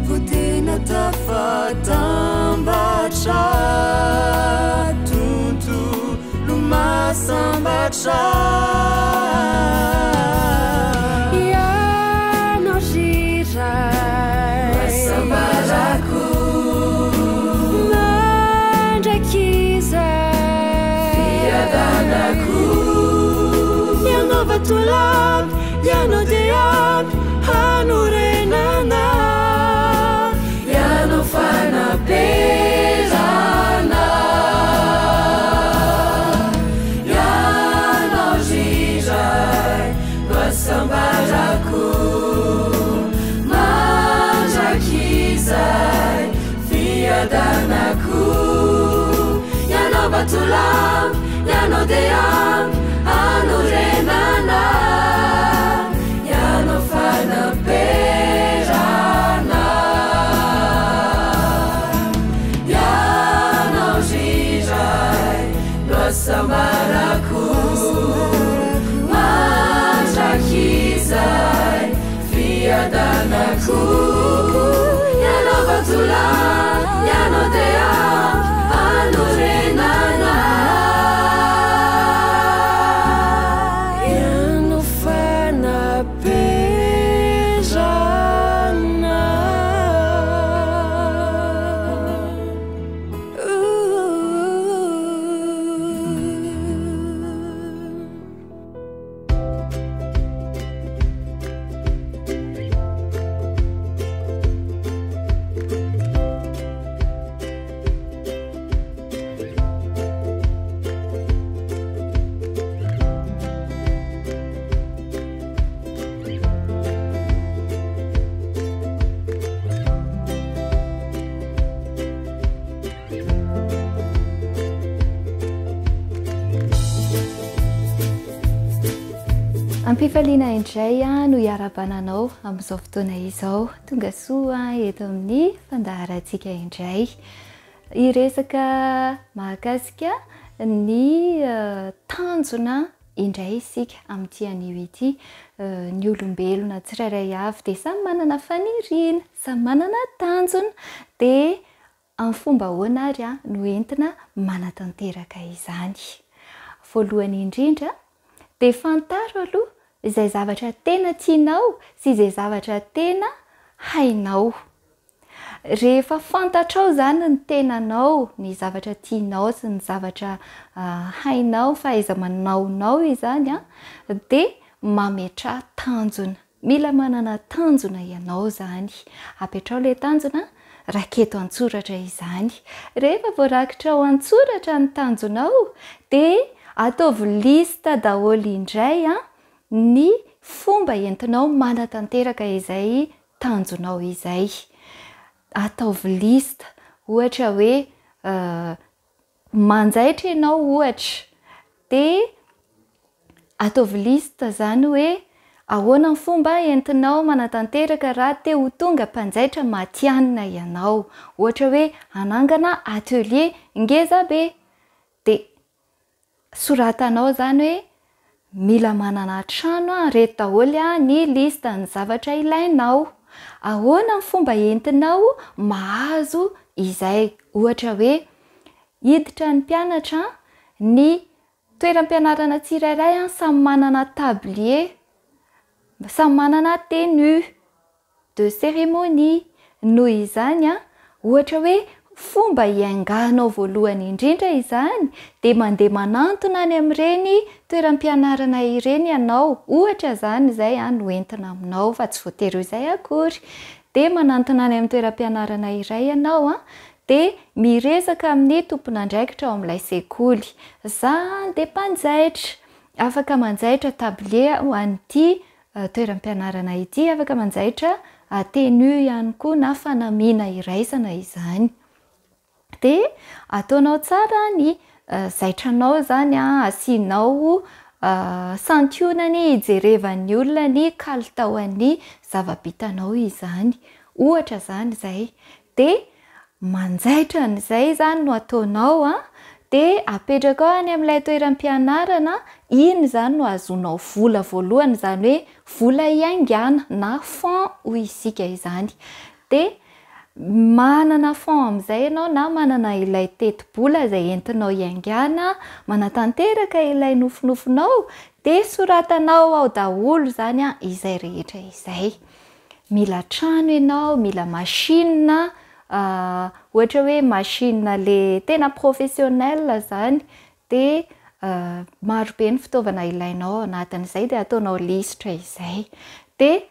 vao tena tafatambatra. Tontolo mahasambatra. Ianao ry Ray. Mahasambarako. Mandrakizay. Fiadanako. Ianao vatolampy, Ianao dia ampy hanorenana. Ianao fanaperana. Ianao ry Ray no hasambarako mandrakizay. Fiadanako. Ianao vatolampy, Ianao dia ampy hanorenana. Ianao fanaperana. Ianao ry Ray no hasambarako mandrakizay. Fiadanako. Ianao vatolampy, Ianao dia ampy hanorenana. Ianao fanaperana. Am-pifaliana indray no iarahabana anao amin'izao fotoana izao. Tonga soa eto amin'ny fandaharantsika indray. Hiresaka mahakasika ny tanjona indray isika amin'ity anio ity. Ny olombelona tsirairay avy dia samy manana faniriana, samy manana tanjona. Dia amin'ny fomba ahoana ary no entina manatanteraka izany? Voalohany indrindra dia fantaro aloha izay zavatra tena tianao sy izay zavatra tena hainao. Rehefa fantatrao izany ny tenanao, ny zavatra tianao sy ny zavatra hainao, fahaiza-manaonao izany dia mametraha tanjona. Mila manana tanjona ianao izany. Apetraho ilay tanjona, raketo an-tsoratra izany. Rehefa voarakitrao an-tsoratra ny tanjonao dia ataovy liste daholo indray ny fomba entinao manatanteraka izay tanjonao izay. Ataovy liste, ohatra hoe manjaitra ianao ohatra, dia ataovy liste izany hoe ahoana ny fomba entinao manatanteraka raha te ho tonga mpanjaitra matihanina ianao. Ohatra hoe hanangana atelier ngeza be, dia Soratanao izany hoe mila manana trano aho, ireto daholo ny liste ny zavatra ilainao. Ahoana ny fomba entinao mahazo izay? Ohatra hoe hiditra ny mpianatra, ny toeram-pianarana tsirairay samy manana tablier, samy manana tenue. de cérémonie. Noho izany, ohatra hoe fomba hiainganao voalohany indrindra izany dia mandeha manantona any amin'ireny toeram-pianarana ireny ianao, ohatra izany izay no entina aminao fa tsy voatery ho izay akory. Dia manantona any amin'ny toeram-pianarana iray ianao dia miresaka amin'ny tompon'andraikitra ao amin'ilay sekoly. Za dia mpanjaitra. Afaka manjaitra tablier ho an'ity toeram-pianarana ity, afaka manjaitra tenue ihany koa na fanamiana iraisana izany. Dia ataonao tsara ny zaitranao izany an, asianao santionany hijerevan'ny olona ny kalitaon'ny zava-bitanao izany. Ohatra izany izay. Dia manjaitra an'izay izany no ataonao an, dia apetrakao any amin'ilay toeram-pianarana, iny izany no ahazoanao vola voalohany, izany hoe vola hiaingàna na fonds hoy isika izany. Dia manana fonds amin'izay ianao na manana ilay tetibola izay entinao hiaingàna manatanteraka ilay nofinofinao, dia soratanao ao daholo izany an izay rehetra izay. Mila trano ianao, mila machine, ohatra hoe machine le tena professionnel izany, dia maro be ny fitaovana ilainao ao anatin'izay dia ataonao lisitra izay. Dia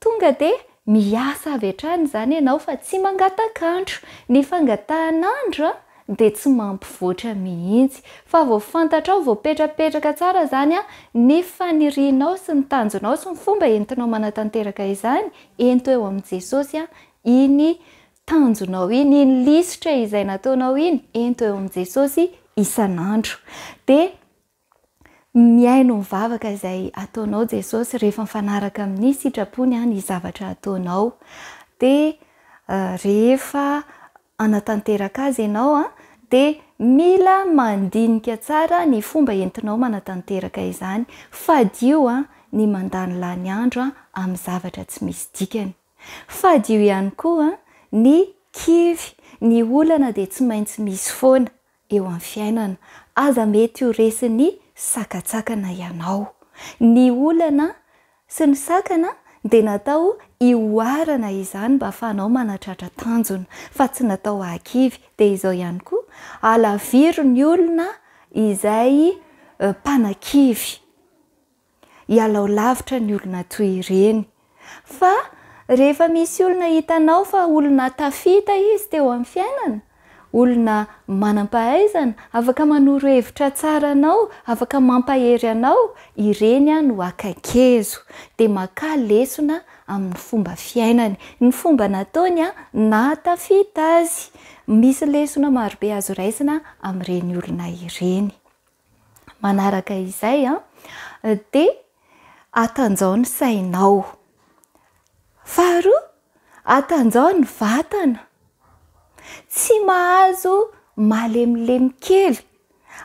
tonga dia miasa avy hatrany izany ianao fa tsy mangatak'andro. Ny fangatahan'andro dia tsy mampivoatra mihitsy. Fa vao fantatrao, voapetrapetraka tsara izany ny fanirianao sy ny tanjonao sy ny fomba entinao manatanteraka izany, ento eo amin'i Jesosy iny tanjonao iny, iny lisitra izay nataonao iny, ento eo amin'i Jesosy isan'andro. Dia Mihaino ny vavaka izay ataonao Jesosy rehefa mifanaraka amin'ny sitrapony ny zavatra ataonao. Dia rehefa hanatanteraka azy ianao dia mila mandinika tsara ny fomba entinao manatanteraka izany. Fadio ny mandanilany andro amin'ny zavatra tsy misy dikany. Fadio ihany koa ny kivy, ny olana dia tsy maintsy misy foana. eo amin'ny fiainana. Aza mety ho resin'ny sakantsakana ianao. Ny olana sy ny sakana dia natao hihoarana izany mba ahafahanao manatratra tanjona, fa tsy natao hahakivy. Dia izao ihany koa, alaviro ny olona izay mpanakivy. Ialao lavitra ny olona toy ireny. Fa rehefa misy olona hitanao fa olona tafita izy teo amin'ny fiainana, olona manam-pahaizana, afaka manoro hevitra tsara anao, afaka mampahery anao, ireny no akaikezo. Dia makà lesona amin'ny fomba fiainany. Ny fomba nataony nahatafita azy. Misy lesona marobe azo raisina amin'ireny olona ireny. Manaraka izay dia atanjao ny sainao. Faharoa, atanjao ny vatana. Tsy mahazo malemilemy kely.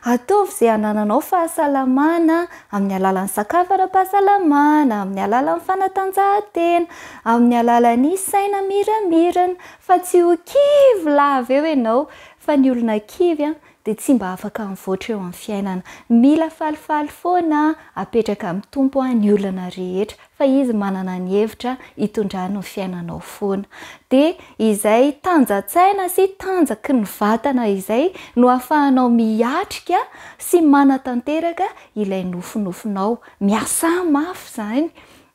Ataovy izay hanananao fahasalamana amin'ny alalan'ny sakafo ara-pahasalamana, amin'ny alalan'ny fanatanjahantena, amin'ny alalan'ny saina miramirana fa tsy ho kivy lava eo ianao. Fa ny olona kivy dia tsy mba afaka mivoatra eo amin'ny fiainana. Mila falifaly foana apetraka amin'ny Tompo ny olana rehetra fa Izy manana ny hevitra hitondrany ny fiainanao foana. Dia izay tanja-tsaina sy tanjaky ny vatana izay no ahafahanao miatrika sy manatanteraka ilay nofinofinao. Miasà mafy izany,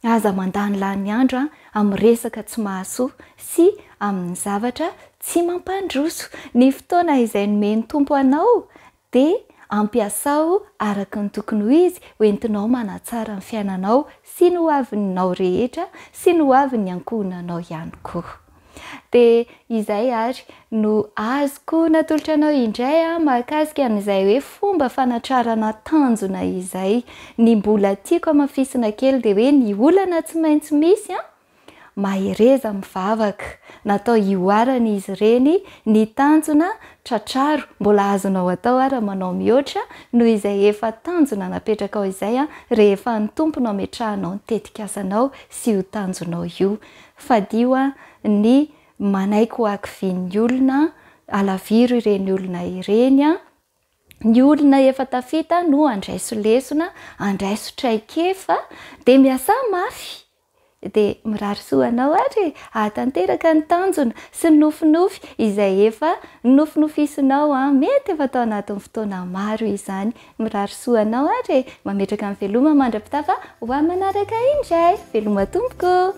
aza mandanilany andro amin'ny resaka tsy mahasoa sy amin'ny zavatra tsy mampandroso. Ny fotoana izay nomen'ny Tompo anao dia ampiasao araka ny tokony ho izy ho entinao manatsara ny fiainanao sy ny ho avinao rehetra sy ny ho avin'ny ankohonanao ihany koa. Dia izay ary no azoko natolotra anao indray mahakasika an'izay hoe fomba fanatrarana tanjona izay. Ny mbola tiako hamafisina kely dia hoe ny olana tsy maintsy misy an, mahereza mivavaka. Natao hihoarana izy ireny, ny tanjona tratraro, mbola azonao atao ara manao mihoatra noho izay efa tanjona napetrakao izay rehefa ny Tompo no ametrahanao ny tetikasanao sy io tanjonao io. Fadio ny manaiky ho hakivian'ny olona, alaviro ireny olona ireny, ny olona efa tafita no andraiso lesona, andraiso traikefa, dia miasà mafy, dia mirary soa anao ary e, hahatanteraka ny tanjona sy ny nofinofy izay efa nofinofisinao an, mety efa tao anatin'ny fotoana maro izany, mirary soa anao ary e, mametraka ny veloma mandra-pitafa ho amin'ny manaraka indray, veloma tompoko.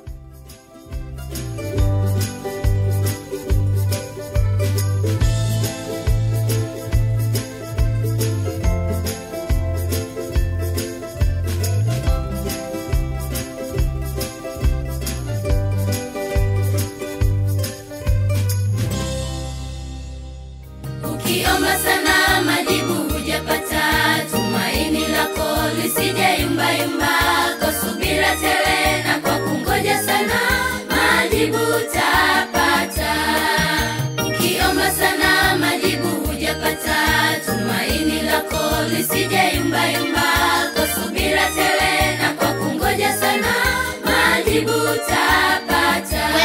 Ukiomba sana majibu hujapata, tumaini lako lisije yumba yumba. Kwa subira tele na kwa kungoja sana, majibu utapata. Ukiomba sana majibu hujapata, tumaini lako lisije yumba yumba. Kwa subira tele na kwa kungoja sana, majibu utapata.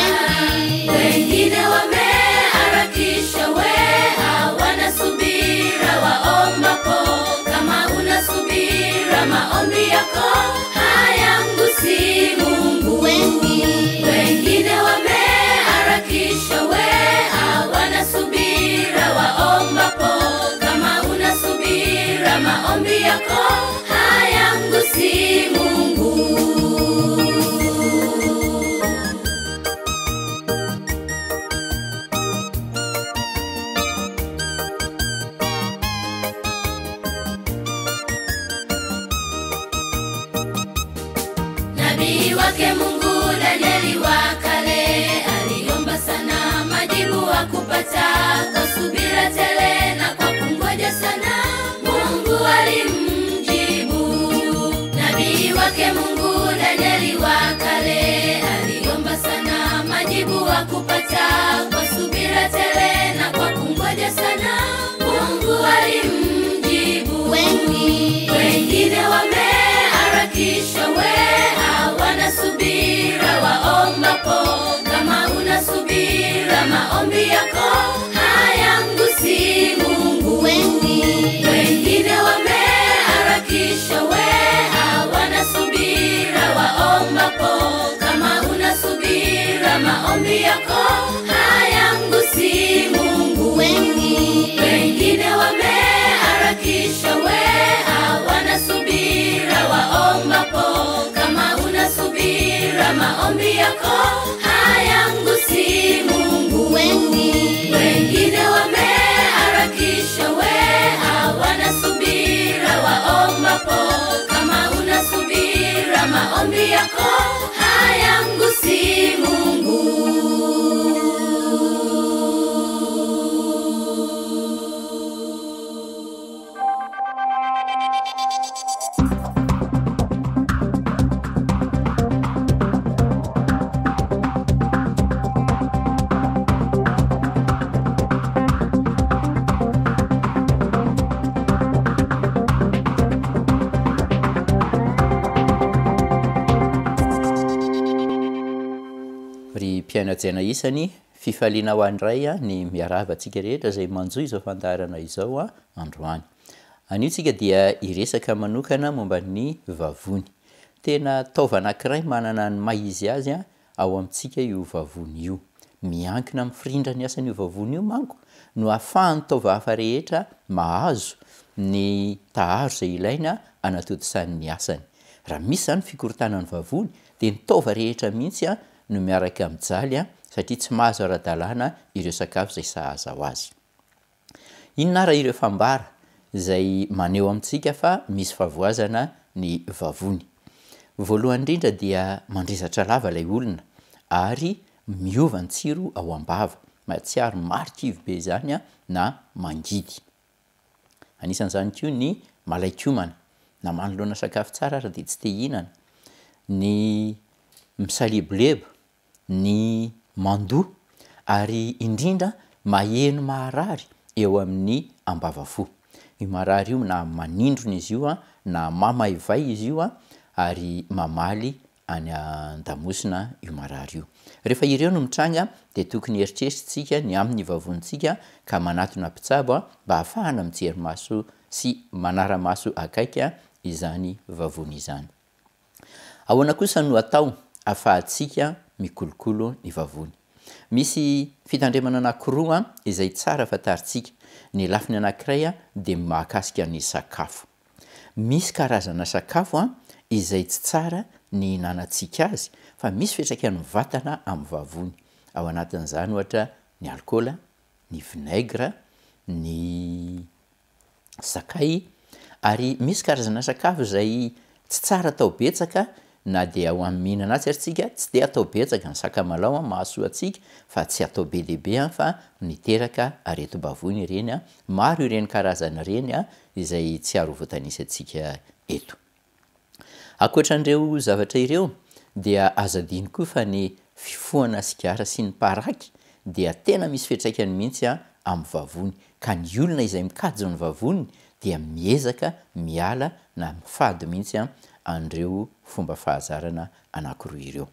Wengine wameharakisha, we hawana subira waombapo. Kama una subira, maombi yako hayamgusi Mungu. Wengine wameharakisha, we hawana subira waombapo. Kama una subira, maombi yako hayamgusi Mungu. Nabii wake Mungu Danieli wa kale aliomba sana, majibu hakupata. Kwa subira tele na kwa kungoja sana, Mungu alimjibu. Nabii wake Mungu Danieli wa kale aliomba sana, majibu hakupata. Kwa subira tele na kwa kungoja sana, Mungu alimjibu. Wengine wameharakisha, we hawana subira waombapo. Kama una subira, maombi yako hayamgusi Mungu. Wengine wameharakisha, we hawana subira waombapo. Kama una subira, maombi yako hayamgusi Mungu. Wengine wameharakisha, we hawana subira waombapo. Kama una subira, maombi yako hayamgusi Mungu. Wengine wameharakisha, we hawana subira waombapo. Kama una subira, maombi yako hayamgusi Mungu. Ry mpihaino hajaina isany, fifaliana ho an'ny Ray ny miarahaba antsika rehetra izay manjohy izao fandaharana izao androany. Anio tsika dia hiresaka manokana momba ny vavony. Tena taova anankiray manana ny maha izy azy ao amintsika io vavony io. Miankina amin'ny firindran'ny asan'io vavony io manko no ahafahan'ny taova hafa rehetra mahazo ny taharo izay ilaina hanatontosany ny asany. Raha misy izany fikorontanan'ny vavony dia ny taova rehetra mihitsy no miaraka mijaly satria tsy mahazo ara-dalàna ireo sakafo izay sahaza ho azy. Inona ara ireo fambara izay maneho amintsika fa misy fahavoazana ny vavony? Voalohany indrindra dia mandrezatra lava ilay olona ary miova ny tsiro ao am-bava, mahatsiaro marikivy be izany na mangidy. Anisan'izany koa ny malain-komana, na manoloana sakafo tsara ary dia tsy te hihinana, ny misalebolebo, ny mandoa ary indrindra maheno maharary eo amin'ny ambavafo. Io marary io na manindrona izy io na mamaivay izy io ary mamaly any an-damosina io marary io. Rehefa ireo no mitranga dia tokony heritreritritsika ny amin'ny vavonintsika ka manatona mpitsabo mba hahafahana mijery maso sy manara-maso akaiky izany vavony izany. Ahoana kosa no atao ahafahantsika mikolokolo ny vavony? Misy fitandremana anankiroa izay tsara fantarintsika. Ny lafiny anankiray dia mahakasika ny sakafo. Misy karazana sakafo izay tsy tsara ny hihinanantsika azy fa misy fiantraikany mivantana amin'ny vavony. Ao anatin'izany ohatra ny alikaola, ny vinaigre, ny sakay ary misy karazana sakafo izay tsy tsara atao betsaka na dia ho an'ny mihinana azy ary tsika, tsy dia atao betsaka ny sakamalao an, mahasoa antsika fa tsy atao be dia be an fa miteraka aretim-bavony ireny an, maro ireny karazana ireny an izay tsy ary ho voatanisa antsika eto. Ankoatra an'ireo zavatra ireo dia aza adino koa fa ny fifohana sigara sy ny paraky dia tena misy fiantraikany mihitsy amin'ny vavony ka ny olona izay mikajy ny vavoniny dia miezaka miala na mifady mihitsy an'ireo fomba fahazarana anankiroa ireo.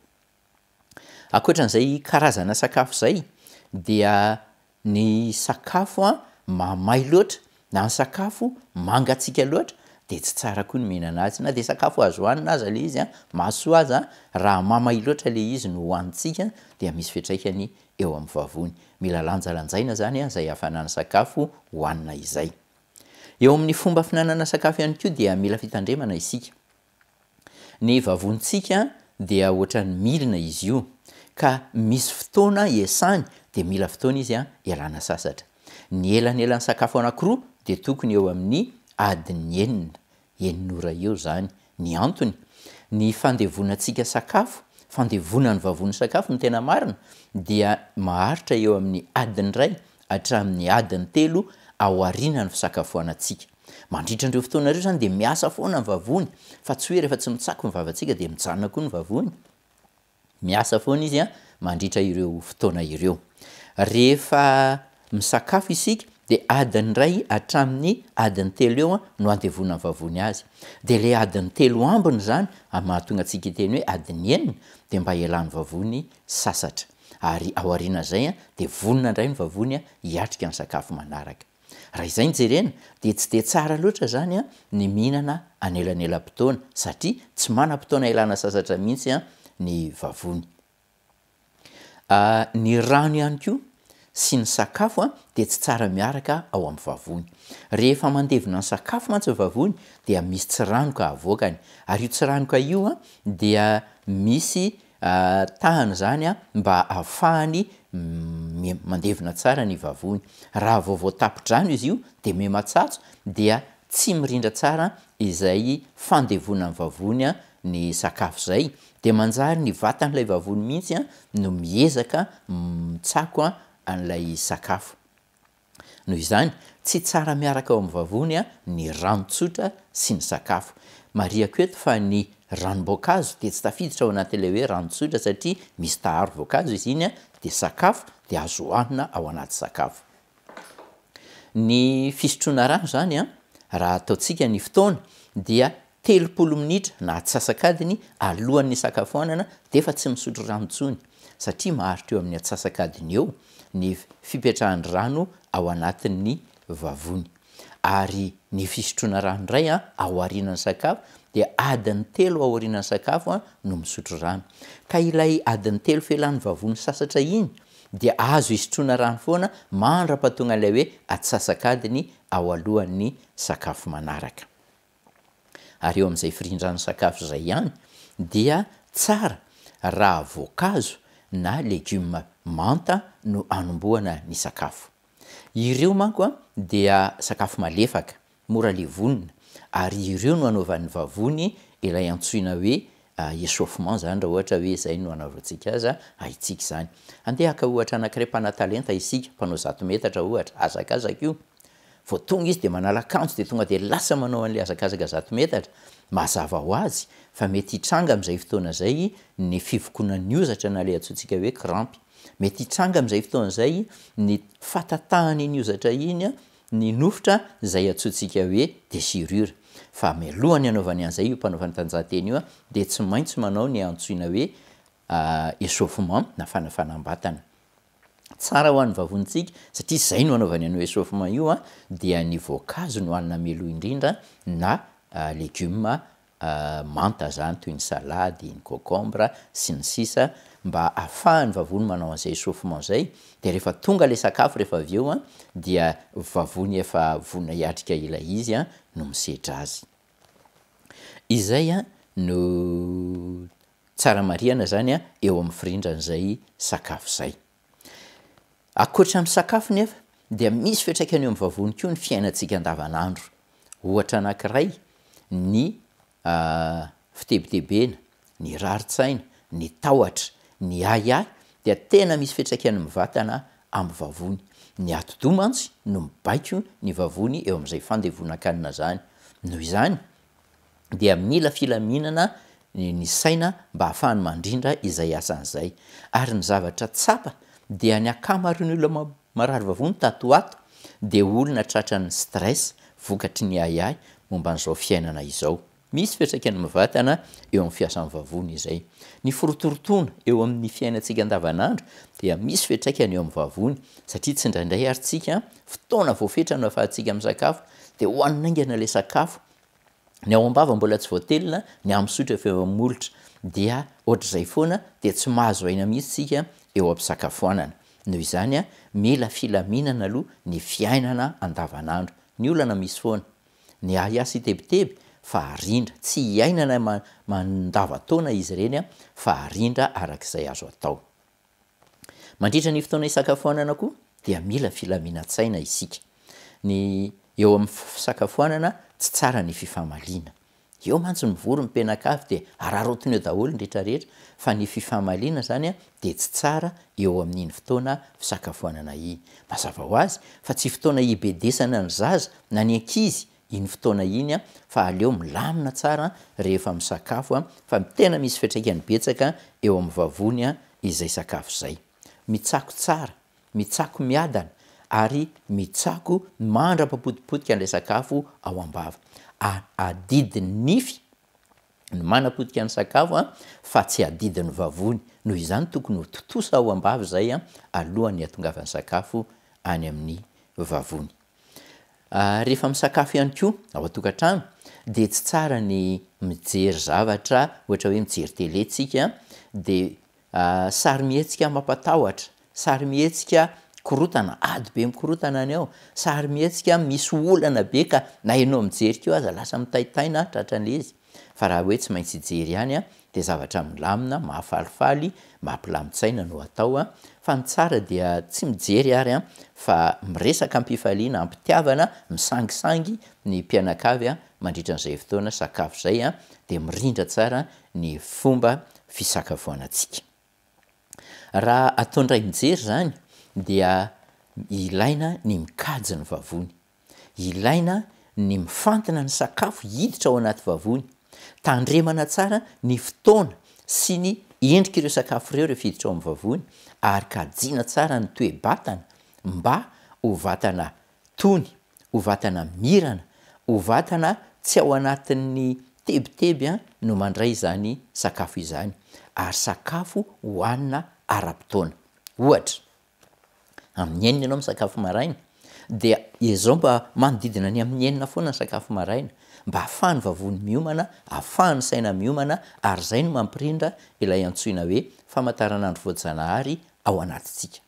Ankoatran'izay karazana sakafo izay dia ny sakafo mahamay loatra na ny sakafo mangatsiaka loatra dia tsy tsara koa ny mihinana azy na dia sakafo azo hohanina aza ilay izy, mahasoa aza, raha mahamay loatra ilay izy no hohanintsika dia misy fiantraikany eo amin'ny vavony. Mila lanjalanjaina izany izay hafanan'ny sakafo hohanina izay. Eo amin'ny fomba fihinanana sakafo ihany koa dia mila fitandremana isika. Ny vavonintsika dia ohatran'ny milina izy io, ka misy fotoana iasany dia mila fotoana izy ialana sasatra. Ny elanelan'ny sakafo anankiroa dia tokony eo amin'ny adiny enina, enina ora eo izany. Ny antony, ny fandevonantsika sakafo, fandevonan'ny vavony sakafo no tena marina, dia maharitra eo amin'ny adiny iray hatramin'ny adiny telo aorianan'ny fisakafoanantsika. Mandritra an'ireo fotoana ireo izany dia miasa foana ny vavony, fa tsy hoe rehefa tsy mitsako ny vavantsika dia mijanona koa ny vavony. Miasa foana izy mandritra ireo fotoana ireo. Rehefa misakafo isika dia adiny iray hatramin'ny adiny telo eo no andevonan'ny vavony azy. Dia ilay adiny telo ambiny izany, mahatonga antsika hiteny hoe adiny enina, dia mba ialan'ny vavony sasatra. Ary aorianan'izay dia vonona indray ny vavony hiatrika ny sakafo manaraka. Raha izay no jerena dia tsy dia tsara loatra izany ny mihinana anelanelam-potoana satria tsy manam-potoana hialana sasatra mihitsy ny vavony. Ny rano ihany koa sy ny sakafo dia tsy tsara miaraka ao amin'ny vavony. Rehefa mandevona ny sakafo mantsy ny vavony dia misy tsiranoka avoakany ary io tsiranoka io dia misy Tahany izany mba ahafahany mandevona tsara ny vavony. Raha vao voatapo-drano izy io dia miha-matsatso dia tsy mirindra tsara izay fandevonan'ny vavony ny sakafo izay dia manjary ny vatan'ilay vavony mihitsy no miezaka mitsako an'ilay sakafo. Noho izany, tsy tsara miaraka ao amin'ny vavony ny rano tsotra sy ny sakafo. Marihako eto fa ny ranom-boankazo dia tsy tafiditra ao anatin'ilay hoe rano tsotra satria misy taharo voankazo izy iny dia sakafo dia azo hohanina ao anaty sakafo. Ny fisotroana rano izany raha ataontsika ny fotoana dia 30 minitra na atsasak'adiny alohan'ny hisakafoanana dia efa tsy misotro rano intsony satria maharitra eo amin'ny atsasak'adiny eo ny fipetrahan'ny rano ao anatin'ny vavony. Ary ny fisotroana rano indray aorianan'ny sakafo dia adiny telo aorianan'ny sakafo no misotro rano. Ka ilay adiny telo fialan'ny vavony sasatra iny dia azo isotroana rano foana mandra-pahatonga ilay hoe atsasak'adiny ao alohan'ny sakafo manaraka. Ary eo amin'izay firindran'ny sakafo izay ihany dia tsara raha voankazo na legioma manta no anombohana ny sakafo. Ireo manko dia sakafo malefaka, mora levonina ary ireo no anaovan'ny vavony ilay antsoina hoe échauffement izany raha ohatra hoe izay no anaovantsika azy, haintsika izany. Andeha haka ohatra anankiray mpanatalenta isika, mpanao zato metatra ohatra, hazakazaka io. Vao tonga izy dia manala akanjo dia tonga dia lasa manao an'ilay hazakazaka zato metatra. Mazava ho azy fa mety hitranga amin'izay fotoana izay ny fivokonan'ny hozatra na ilay antsointsika hoe crampes. Mety hitranga amin'izay fotoana izay ny fatatahan'iny hozatra iny ny nofotra izay antsointsika hoe déchirure. Fa mialohan'ny hanaovany an'izay io mpanao fanatanjahantena io dia tsy maintsy manao ny antsoina hoe échauffement na fanafanam-batana. Tsara ho an'ny vavonintsika satria izay no anaovany an'io échauffement io an, dia ny voankazo no hanina mialoha indrindra na legioma manta zany toy ny salady, ny concombre sy ny sisa mba ahafahan'ny vavony manao an'izay échauffement zay dia rehefa tonga ilay sakafo rehefa avy eo an dia vavony efa vonona hiatrika ilay izy an no misedra azy. Izay an no Tsara marihana izany eo amin'ny firindran'izay sakafo izay. Ankoatra ny sakafo nefa dia misy fiantraikany eo amin'ny vavony koa ny fiainantsika andavanandro. Ohatra anankiray ny fitebitebena, Ny rarin-tsaina, ny tahotra, ny ahiahy dia tena misy fiantraikany mivantana amin'ny vavony. Ny atidoha mantsy no mibaiko ny vavony eo amin'izay fandevonan-kanina izany. Noho izany dia mila filaminana ny saina mba hahafahany mandrindra izay asany izay. Ary ny zavatra tsapa dia ny ankamaroan'ny olona marary vavony tato ho ato dia olona tratran'ny stress vokatry ny ahiahy momba an'izao fiainana izao. Misy fiantraikany mivantana eo amin'ny fiasan'ny vavony izay. Ny firotorotoana eo amin'ny fiainantsika andavanandro dia misy fiantraikany eo amin'ny vavony satria tsindraindray ary tsika fotoana voafetra no ahafahantsika misakafo dia hohanina haingana ilay sakafo, ny ao am-bava mbola tsy voatelina, ny amin'ny sotro efa eo amin'ny molotra. Dia ohatr'izay foana dia tsy mahazo aina mihitsy tsika eo am-pisakafoanana. Noho izany mila filaminana aloha ny fiainana andavanandro. Ny olana misy foana. Ny ahiahy sy tebiteby fa arindra, tsy iainana mandavan-taona izy ireny fa arindra araka izay azo atao. Mandritra ny fotoana isakafoanana koa dia mila filaminan-tsaina isika. Ny eo amin'ny fisakafoanana tsy tsara ny fifamaliana. Eo mantsy mivory ny mpianakavy dia araraotiny eo daholo ny rehetra rehetra fa ny fifamaliana izany dia tsy tsara eo amin'iny fotoana fisakafoanana iny. Mazava ho azy fa tsy fotoana hibedesana ny zaza na ny ankizy iny fotoana iny fa aleo milamina tsara rehefa misakafo fa tena misy fiantraikany betsaka eo amin'ny vavony izay sakafo izay. Mitsako tsara Mitsako miadana ary mitsako mandra-papotipotika an'ilay sakafo ao am-bava. A Adidin'ny nify ny manapotika ny sakafo fa tsy adidin'ny vavony. Noho izany tokony ho tontosa ao am-bava izay alohan'ny hahatongavan'ny sakafo any amin'ny vavony. Rehefa misakafo ihany koa ao an-tokantrano dia tsy tsara ny mijery zavatra ohatra hoe mijery télé tsika dia Sarimihetsika mampatahotra, sarimihetsika korotana, ady be mikorotana any ao, sarimihetsika misy olana be ka na ianao mijery koa aza lasa mitaitaina tratran'ilay izy. Fa raha hoe tsy maintsy hijery ihany dia zavatra milamina, mahafalifaly, mampilamin-tsaina no atao. Fa ny tsara dia tsy mijery ary fa miresaka am-pifaliana, am-pitiavana, misangisangy ny mpianakavy mandritra an'izay fotoana sakafo izay dia mirindra tsara ny fomba fisakafoanantsika. Raha atao indray mijery izany dia ilaina ny mikajy ny vavony. Ilaina ny mifantina ny sakafo hiditra ao anaty vavony. Tandremana tsara ny fotoana sy ny endrik'ireo sakafo ireo rehefa hiditra ao amin'ny vavony ary kajiana tsara ny toe-batana mba ho vatana tony, ho vatana mirana, ho vatana tsy ao anatin'ny tebiteby no mandray izany sakafo izany, ary sakafo hohanina ara-potoana. Ohatra, amin'ny enina ianao misakafo maraina, dia ezao mba manodidina ny amin'ny enina foana ny sakafo maraina, mba ahafahan'ny vavony miomana, ahafahan'ny saina miomana, ary izay no mampirindra ilay antsoina hoe famantaranandro voajanahary ao anatintsika.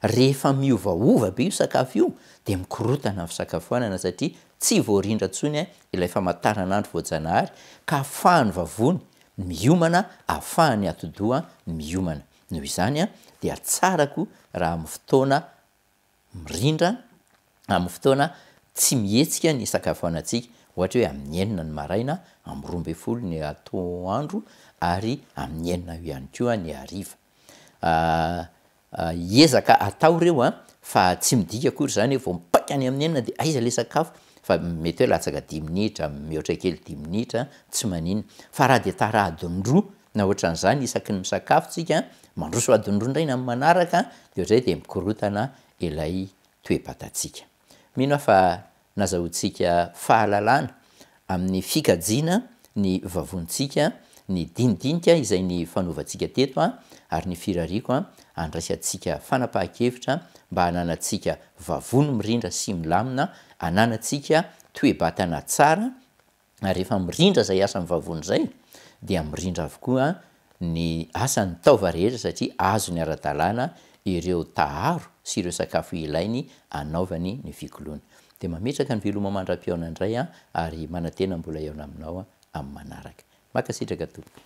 Rehefa miovaova be io sakafo io dia mikorotana ny fisakafoanana satria tsy voarindra intsony ilay famantaranandro voajanahary ka ahafahan'ny vavony miomana, ahafahan'ny atidoha miomana. Noho izany dia tsara koa raha amin'ny fotoana mirindra, amin'ny fotoana tsy mihetsika ny hisakafoanantsika, ohatra hoe amin'ny enina ny maraina, amin'ny 12 ny atoandro ary amin'ny enina ihany koa ny hariva. Hiezaka atao ireo an, fa tsy midika akory izany hoe vao mipaika any amin'ny enina dia aiza ilay sakafo, fa mety hoe latsaka dimy minitra, mihoatra kely dimy minitra, tsy maninona. Fa raha dia tara adiny roa na ohatran'izany isaky ny misakafo tsika, mandroso adiny roa indray ny amin'ny manaraka, dia ohatr'izay dia mikorotana ilay toe-batantsika. Mino aho fa Nazahoantsika fahalalana amin'ny fikajiana ny vavonintsika, ny dinidinika izay nifanovantsika teto ary ny firariako handraisantsika fanapahan-kevitra mba hananantsika vavony mirindra sy milamina, hananantsika toe-batana tsara Ary rehefa mirindra izay asan'ny vavony izay dia mirindra avokoa ny asan'ny taova rehetra satria azony ara-dalàna ireo taharo sy ireo sakafo ilainy anaovany ny fikoloana. Dia mametraka ny veloma mandra-pihaona indray aho ary manantena mbola hihaona aminao amin'ny manaraka. Mankasitraka tompoko.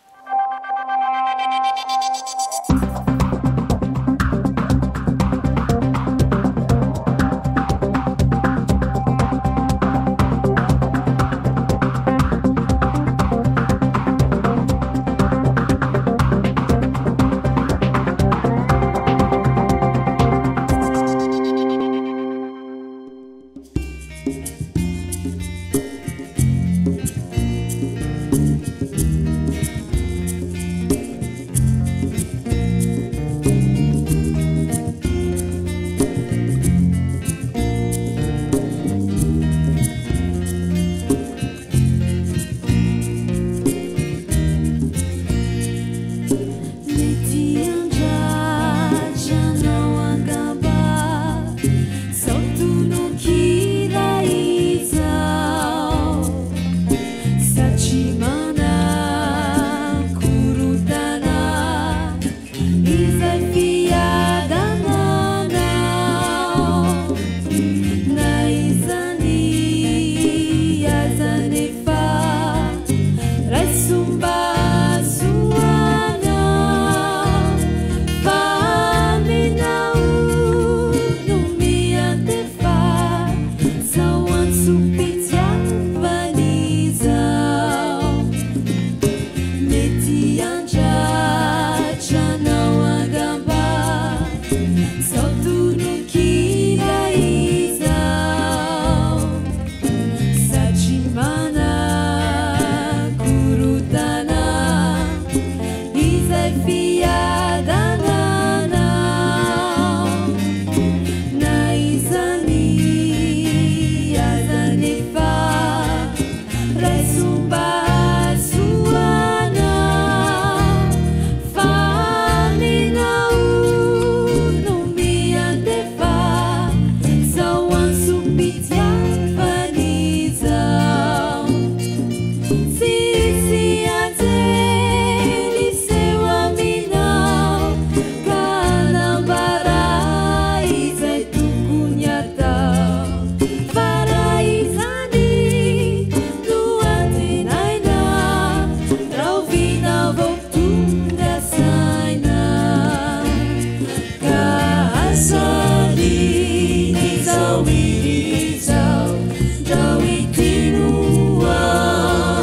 Izao izao ndrao ity no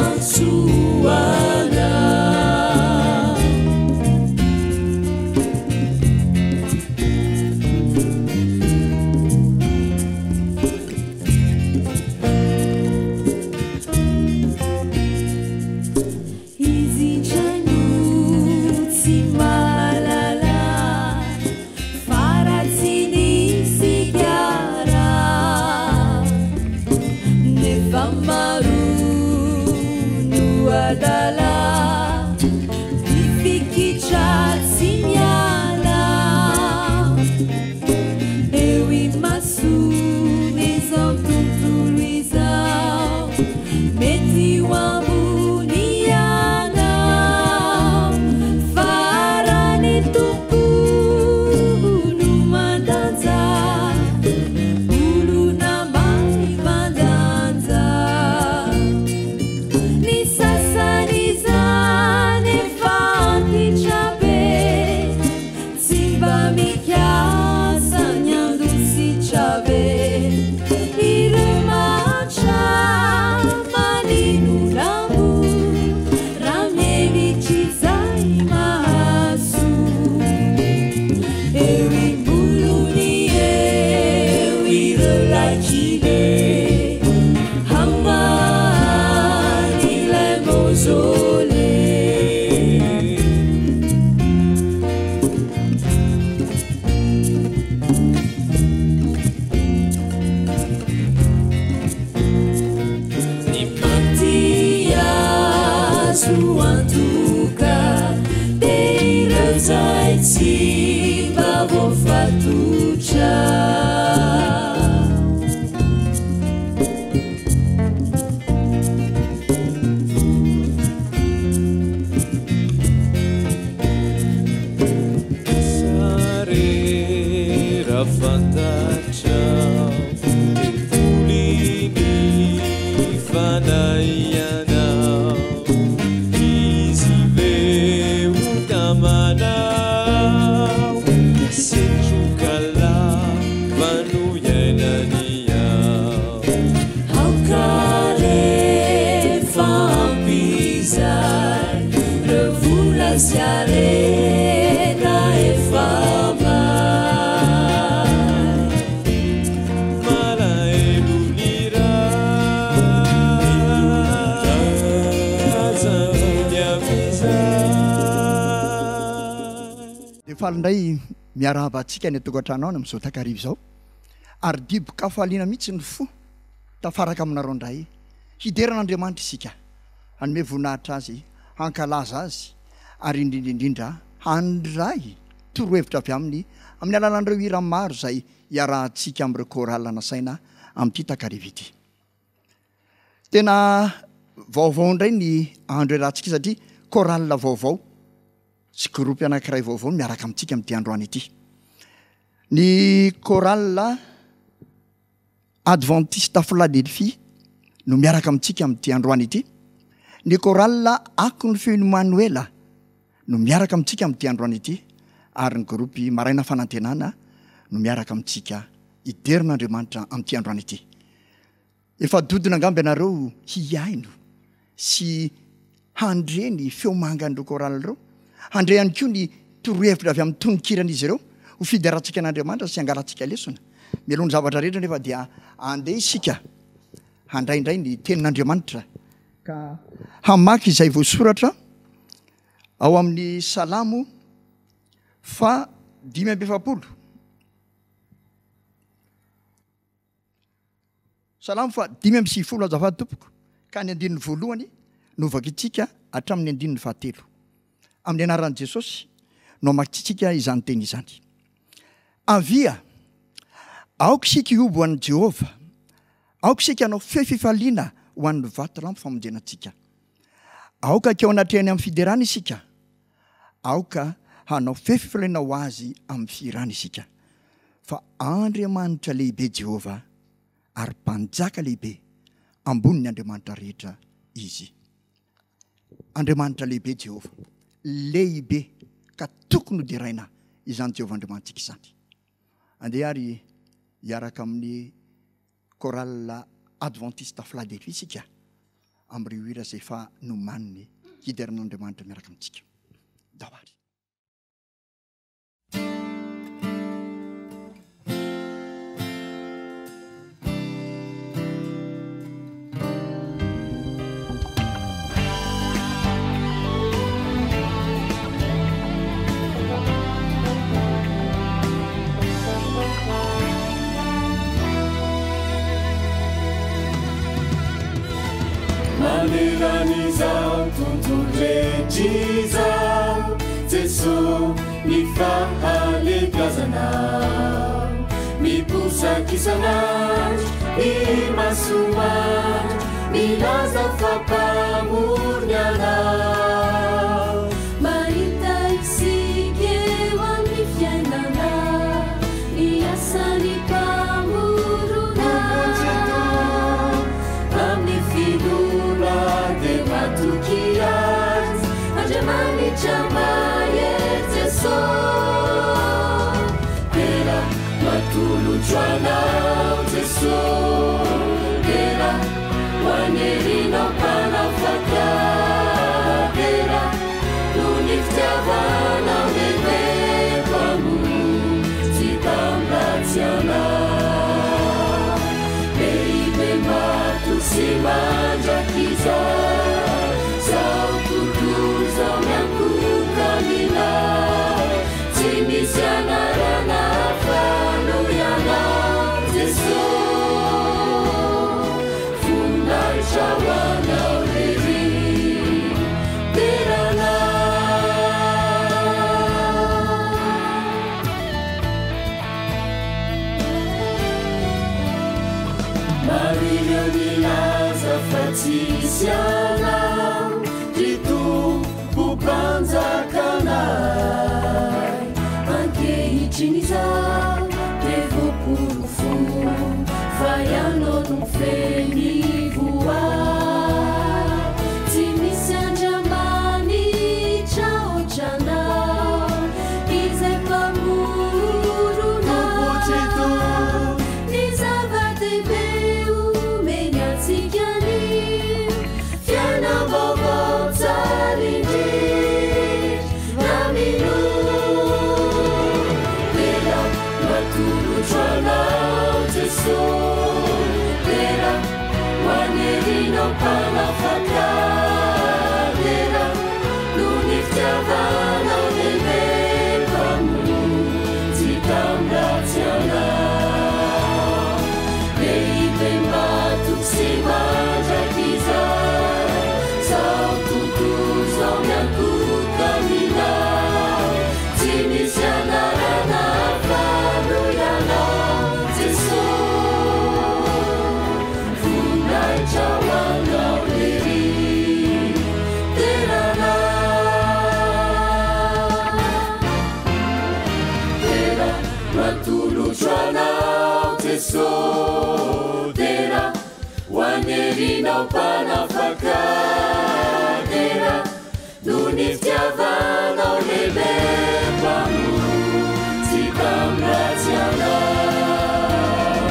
antsoana. Izy indray no tsy mahalala fa raha tsy nisy sigara nefa maro no adala mifikitra tsy miala eo imason'izao tontolo izao mety ho ambony ianao fa raha ny Tompo no mandanja olona mahay mandanja ny sasany izany efa antitra be tsy mba mikasa ny handositra be ireo mahantra manino lambo raha mihevitra izay mahasoa eo imbolony eo ireo lakile hamaly ilay mausolée. Ny maty azo antoka dia ireo izay tsy mba voafatotra. Sary raha fantatrao Tempolin'ny fanahy ianao Izy ve ho namanao Setroka lava no iainany ao Aoka rehefa ampy izay ireo vola sy harena efa may. Malahelo ny razany amin'izay. Dia faly indray miarahaba antsika any an-tokantrano any amin'izao takariva izao ary dibo-kafaliana mihitsy ny fo tafaraka aminareo indray. Hidera an'Andriamanitra isika, hanome voninahitra Azy, hankalaza Azy ary indrindra indrindra handray torohevitra avy Aminy amin'ny alalan'ireo hira maro izay iarahantsika amin'ireo chorale nasaina amin'ity takariva ity. Tena vaovao indray ny andro iarahantsika satria chorale vaovao sy groupe anankiray vaovao no miaraka amintsika amin'ity androany ity. Ny chorale Adventiste Philadelphie no miaraka amintsika amin'ity androany ity. Ny chorale Akon'ny Feon'i Manoela no miaraka amintsika amin'ity androany ity ary ny groupe Maraina Fanantenana no miaraka amintsika hidera an'Andriamanitra amin'ity androany ity. Efa dodona angamba ianareo hihaino sy handre ny feo mangan'ireo chorale ireo, handre ihany koa ny torohevitra avy amin'ny tononkiran'izy ireo ho fiderantsika an'Andriamanitra sy hangalantsika lesona. Mialoha ny zavatra rehetra anefa dia andeha isika handray indray ny tenin'Andriamanitra ka hamaky izay voasoratra ao amin'ny Salamo faha 45. Salamo faha 95 azafady tompoko ka ny andininy voalohany no vakintsika hatramin'ny andininy fahatelo. Amin'ny anaran'i Jesosy no amakintsika izany teny izany. Avia, aoka isika hihoby ho an'i Jehovah, aoka isika hanao feo fifaliana ho an'ny vatolampy famonjena antsika. Aoka hankeo anatrehany amin'ny fiderana isika, aoka hanao feo fifaliana ho azy amin'ny fihirana isika. Fa Andriamanitra lehibe Jehovah, ary Mpanjaka lehibe ambonin'ny andriamanitra rehetra Izy. Andriamanitra lehibe Jehovah, lehibe ka tokony hoderaina izany Jehovah Andriamanitsika izany. Andeha ary. Hiaraka amin'ny Chorale Adventiste Philadelphie isika amin'ireo hira izay efa nomaniny hideran'Andriamanitra miaraka amintsika. Ndao ary. Maneran'izao tontolo rehetra izao, Jesoa ny fahalebiazana. Miposaka isan'andro ny masoandro, milaza fa Mpamorona Ianao. Mahita isika eo amin'ny fiainana ny asan'ny Mpamorona. Amin'ny finoana dia matoky Azy, Andriamanitra mahery Jeso. Dera no atolotro Anao Jeso, dera ho an'ny herinao Mpanafaka, dera noho ny fitiavanao lehibe Mpamonjy tamin'ny-ratsy anao. Lehibe matoky sy mandrakizay, zao tontolo izao miankohoka aminao. Tsy misy anarana hafa noho Ianao, Jeso. Voninahitra ho Anao irery, derana. Maro ireo nilaza fa tsy hisy Anao, ry Tompo Mpanjakanay. Ankehitriny izaho dia voaporofo fa Ianao no mifehy ny voary. Tsy misy Andriamanitra ohatranao, izay Mpamorona. Ny zava-dehibe omeny antsika ny fiainam-baovao tsara indrindra mino. Dera no atolotro Anao, Jeso. Dera ho an'ny herinao Mpanafaka. Dera noho ny fitiavanao lehibe Mpamonjy tamin'ny-ratsy anao. Lehibe matoky sy mandrakizay, zao tontolo izao miankohoka aminao. Tsy misy anarana hafa noho Ianao, Jeso. Voninahitra ho Anao irery, derana. Dera no atolotro Anao, Jeso. Dera ho an'ny herinao Mpanafaka. Dera noho ny fitiavanao lehibe Mpamonjy tamin'ny-ratsy anao.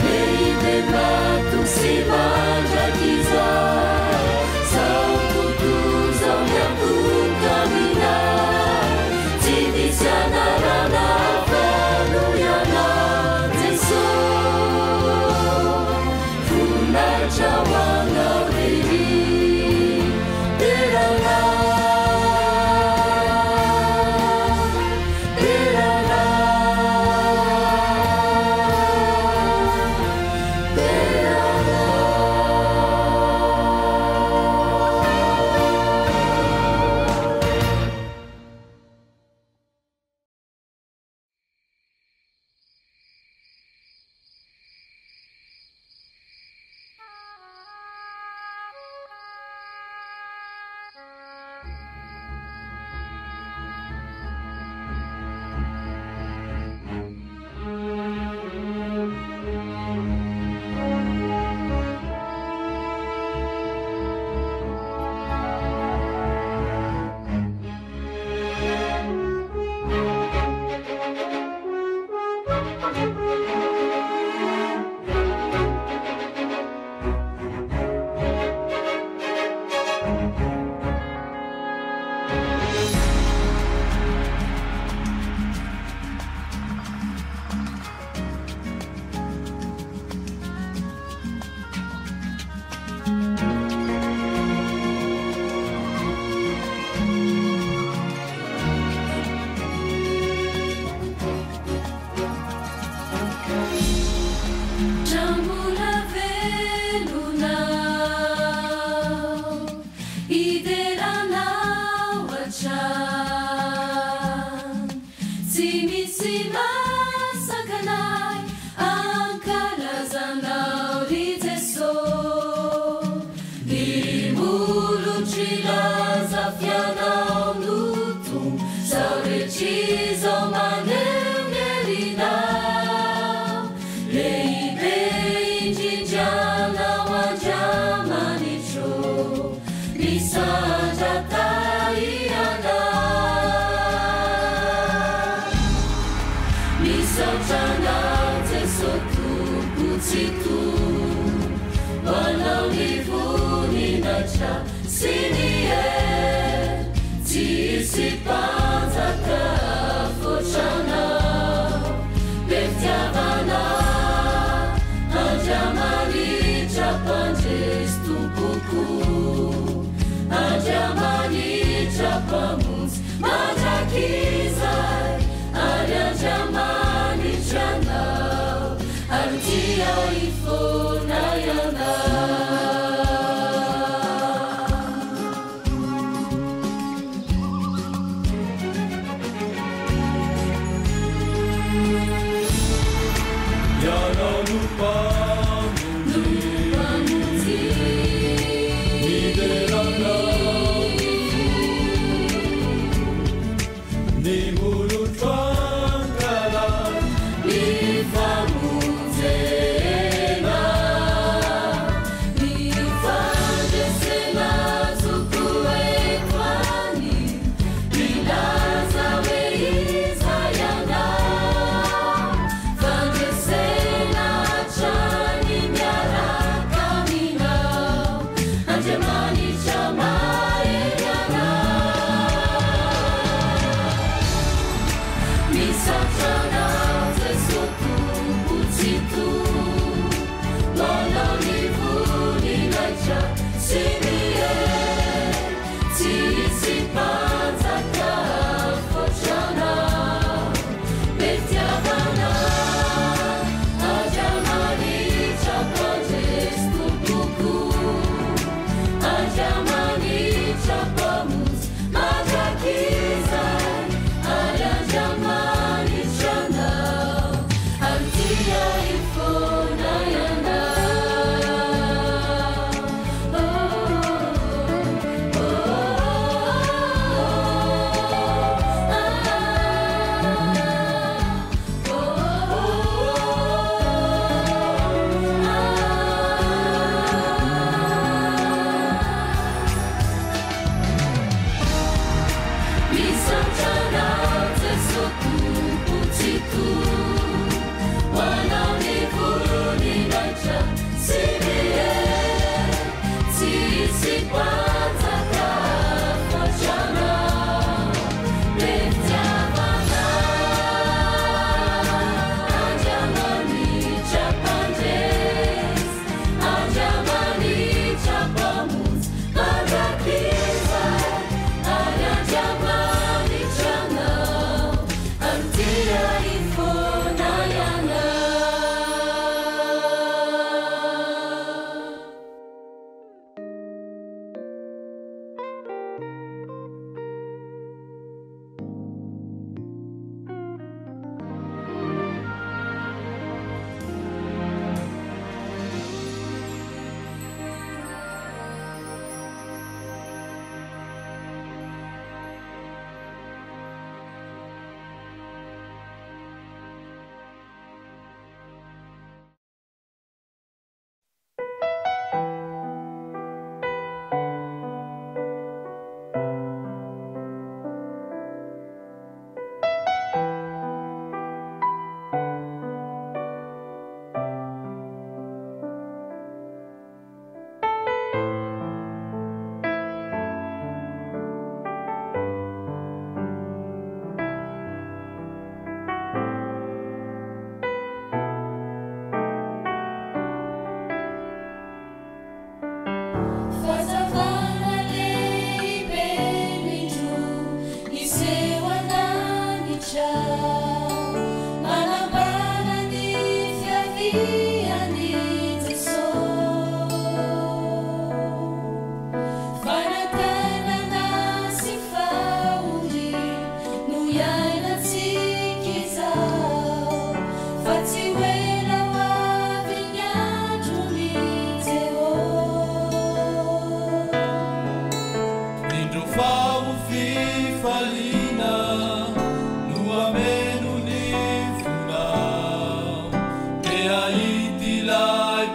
Lehibe matoky sy mandrakizay, zao tontolo izao miankohoka aminao. Tsy misy anarana hafa noho Ianao, Jeso. Voninahitra ho Anao irery, derana. velona aho, hidera Anao hatrany. Tsy misy mahasakana ahy hankalaza Anao, ry Jeso. Ny molotro hilaza f'ianao no Tompo, Zao rehetra izao maneho ny herinao. Lehibe indrindra Anao Andriamanitro, misandrata Ianao. Misaotra Anao Jeso Tompo Tsitoha, ho Anao ny voninahitra sy ny hery, tsy hisy mpanjaka hafotra Anao, be fitiavana Andriamanitra Mpandresy Tompoko, Andriamanitra Mpamonjy mandrakizay, ary Andriamanitra Anao, ary tia ahy foana Ianao.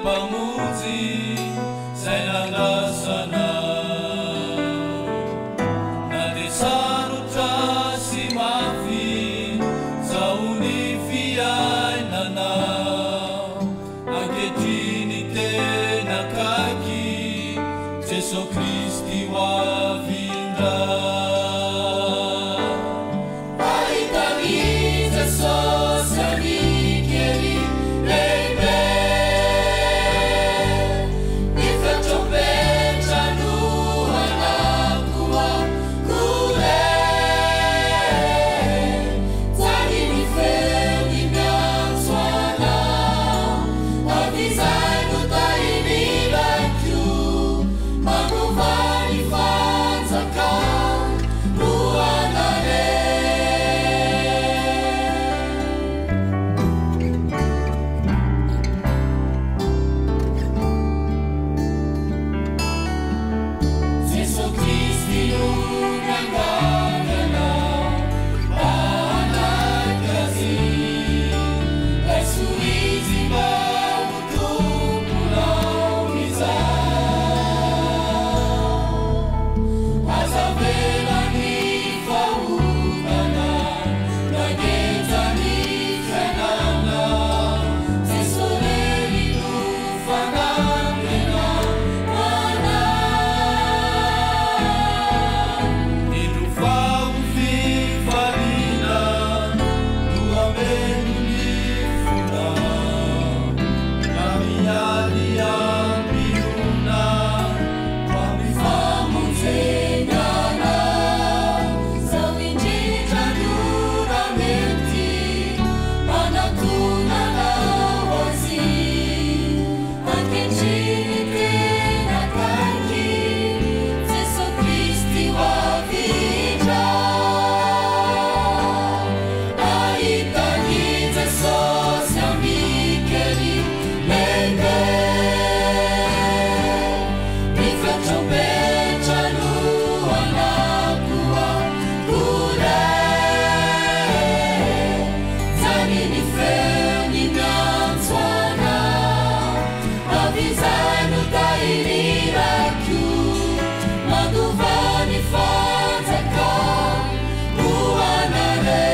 Mpamonjy 'zay nandrasana. Na dia sarotra sy mafy 'zao ny fiainana, ankehitriny tena akaiky Jeso Kristy ho avy indray. Hahita an'i Jesosy amin-kery lehibe, ny feo trompetra no hanakoako re. Tsary ny feony miantso anao, avy izay no tahin'ilay ko, manova ny fanjakany ho anareo. Jeso Kristy no miangavy anao mba hanaiky Azy, raiso Izy mba ho Tomponao izao. Aza avela ny fahotana nangeja ny fiainana, Jeso irery no fanantenana. Indro fa ho fifaliana no hameno ny fonao, na mialy am-pinoana ho amin'ny famonjena anao. Izao indrindra no ora mety hanatonanao Azy, ankehitriny tena akaiky Jeso Kristy ho avy indray. Hahita an'i Jesosy amin-kery lehibe, ny feo trompetra no hanakoako re. Tsary ny feony miantso anao, avy izay no tahirirako, mandova ny fanjakany ho anareo.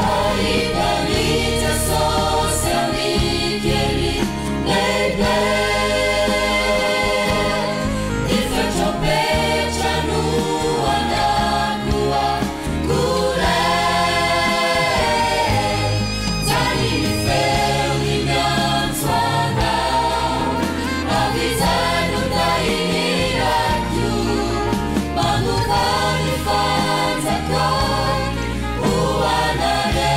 Hahita an'i Jesosy amin-kery lehibe, ny feo trompetra no hanakoako re. Tsary ny feony miantso anao, avy izay no tahin'irako, manova ny fanjakany ho anareo.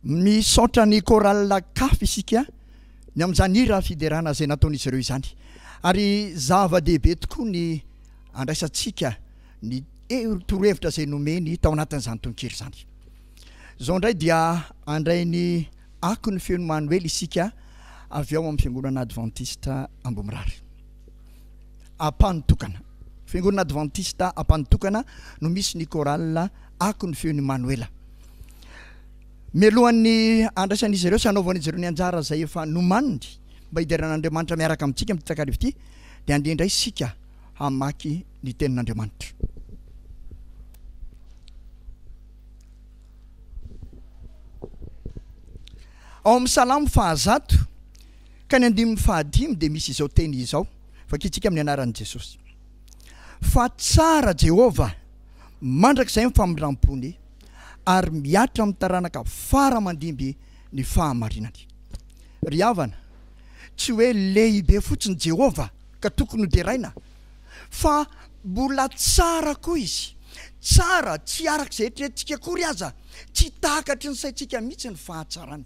Misaotra ny chorale Caf isika ny amin'izany hira fiderana izay nataon'izy ireo izany. Ary zava-dehibe tokoa ny andraisantsika ny torohevitra izay nomeny tao anatin'izany tononkira izany. Izao indray dia handray ny akon'ny feon'i Manoela isika avy ao amin'ny Fiangonana Advantista Ambohimirary. Ampanotokana. Fiangonana Advantista Ampanotokana no misy ny chorale Akon'ny feon'i Manoela. Mialohan'ny handraisan'izy ireo sy hanaovan'izy ireo ny anjara izay efa nomaniny mba hideran'Andriamanitra miaraka amintsika amin'ity takariva ity dia handeha indray isika hamaky ny tenin'Andriamanitra. Ao amin'ny Salamo fahazato ka ny andininy fahadimy dia misy izao teny izao, vakintsika amin'ny anaran'i Jesosy. Fa tsara Jehovah mandrakizay ny famindram-pony. ary mihatra amin'ny taranaka fara aman-dimby ny fahamarinany. Ry havana, tsy hoe lehibe fotsiny Jehovah ka tokony hoderaina, fa mbola tsara koa izy. Tsara tsy araka izay eritreretintsika akory aza, tsy takatry ny saintsika mihitsy ny fahatsarany.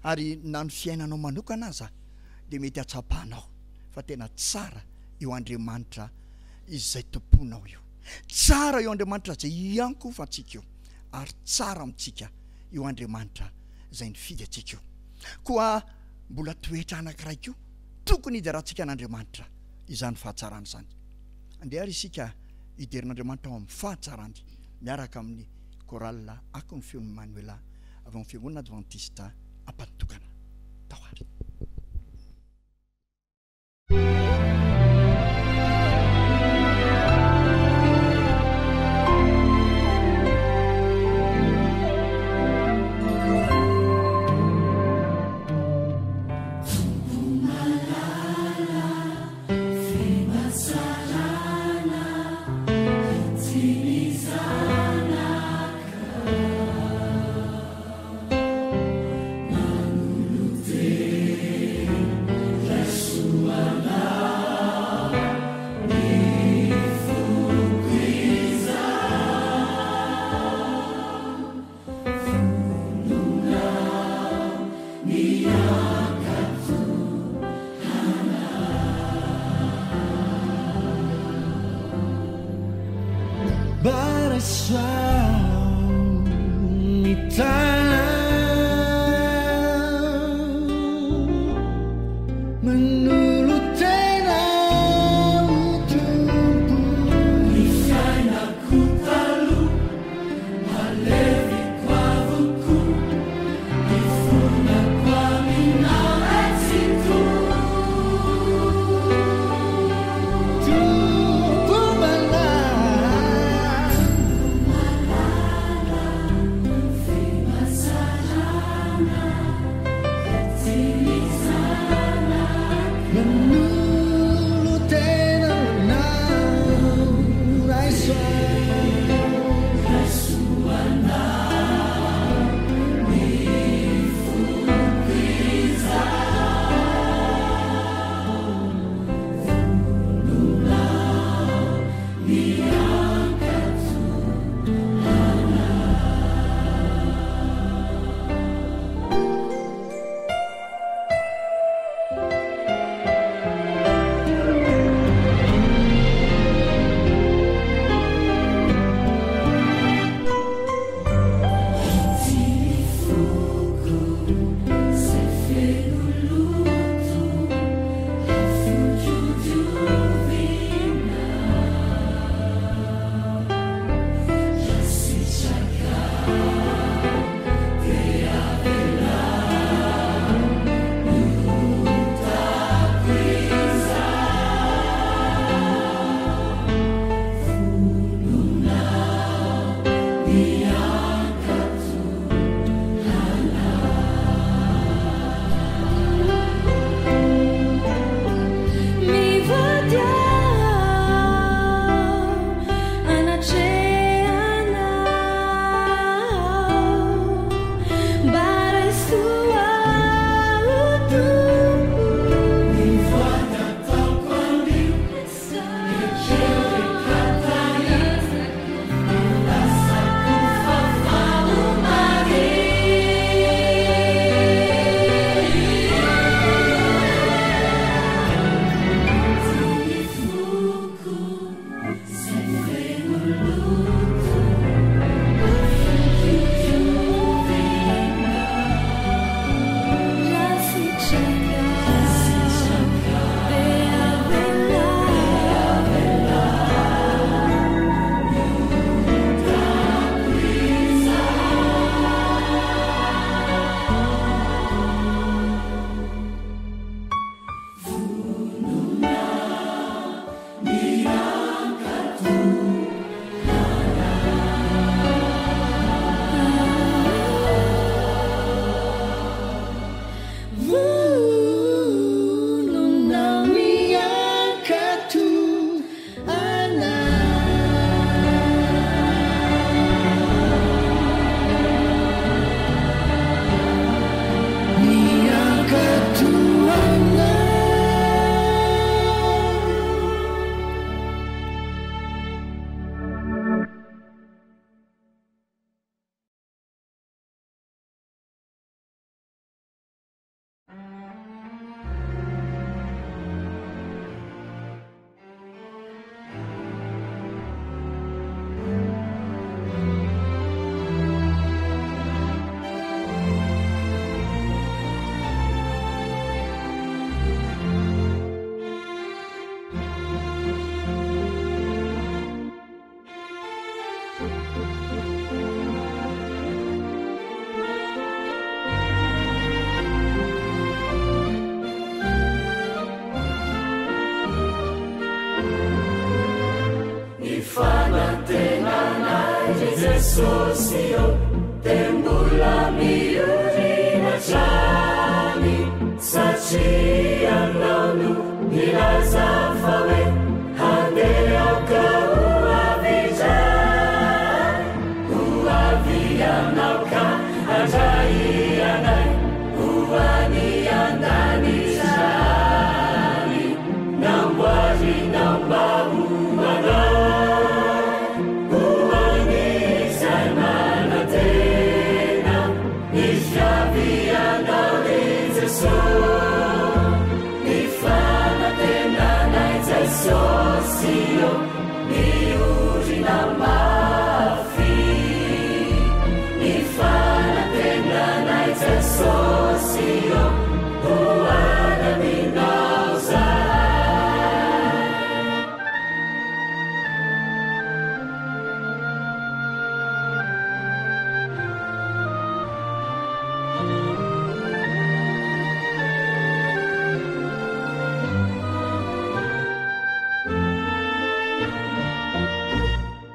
Ary na ny fiainanao manokana aza dia mety hatsapanao fa tena tsara io Andriamanitra izay tompoinao io. Tsara io Andriamanitra izay iankofantsika io, ary tsara amintsika io Andriamanitra izay nifidy antsika io. Koa mbola toetra anankiray koa tokony hiderantsika an'Andriamanitra izany fahatsarana izany. Andeha ary isika hidera an'Andriamanitra ao amin'ny fahatsarany miaraka amin'ny chorale Akon'ny Feon'i Manuela avy ao amin'ny Fiangonana Advantista Ampanotokana. Tao ary. Jesosy ô, dia mbola miorina hatrany, satria Ianao no nilaza fa hoe handeha aho ka ho avy indray. Ho avy Ianao ka handray anay ho any an-danitra any. Namboarinao mba ho anay, ho an'izay manantena ny fiavianao, ry Jesoa. Ny fanantenanay, Jesosy ô, miorina mafy. Ny fanantenanay, Jesosy ô, ho any aminao zahay.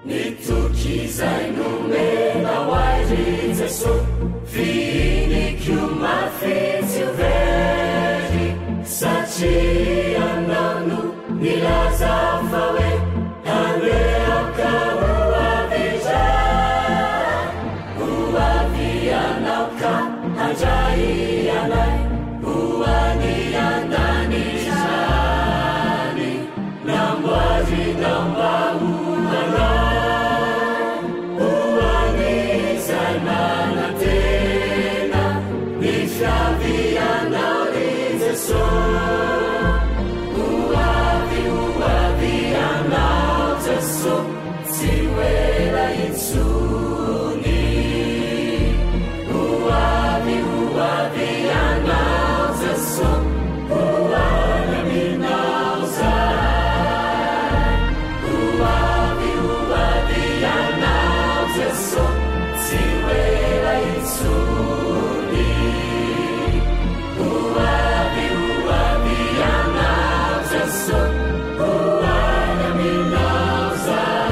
Ny toky izay nomenao ahy ry Jesoa, fihiniko mafy tsy ho very, satria Ianao no nilaza fa hoe handeha aho ka ho avy indray. Ho avy Ianao ka handray anay ho any an-danitra any. Namboarinao mba ho anay, ho an'izay manantena ny fiavianao, ry Jesoa. Ho avy, ho avy Ianao, Jesoa, tsy ho ela intsony. Ho avy, ho avy Ianao, Jesoa, ho any aminao zahay. Ho avy, ho avy Ianao, Jesoa, tsy ho ela intsony. Ho avy, ho avy Ianao, Jesoa, ho any aminao zahay.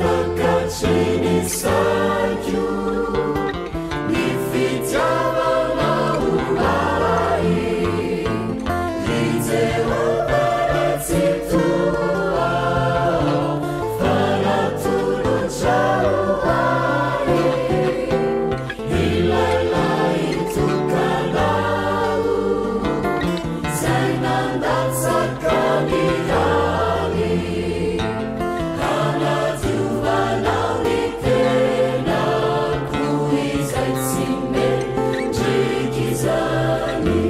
mahatakatry ny saiko ny fitiavanao ahy, ry Jehovah Ray Tsitoha, fa natolotrao ahy ilay lahitokanao, izay nandatsaka ny rany hanadiovanao ny tenako izay tsy mendrika izany.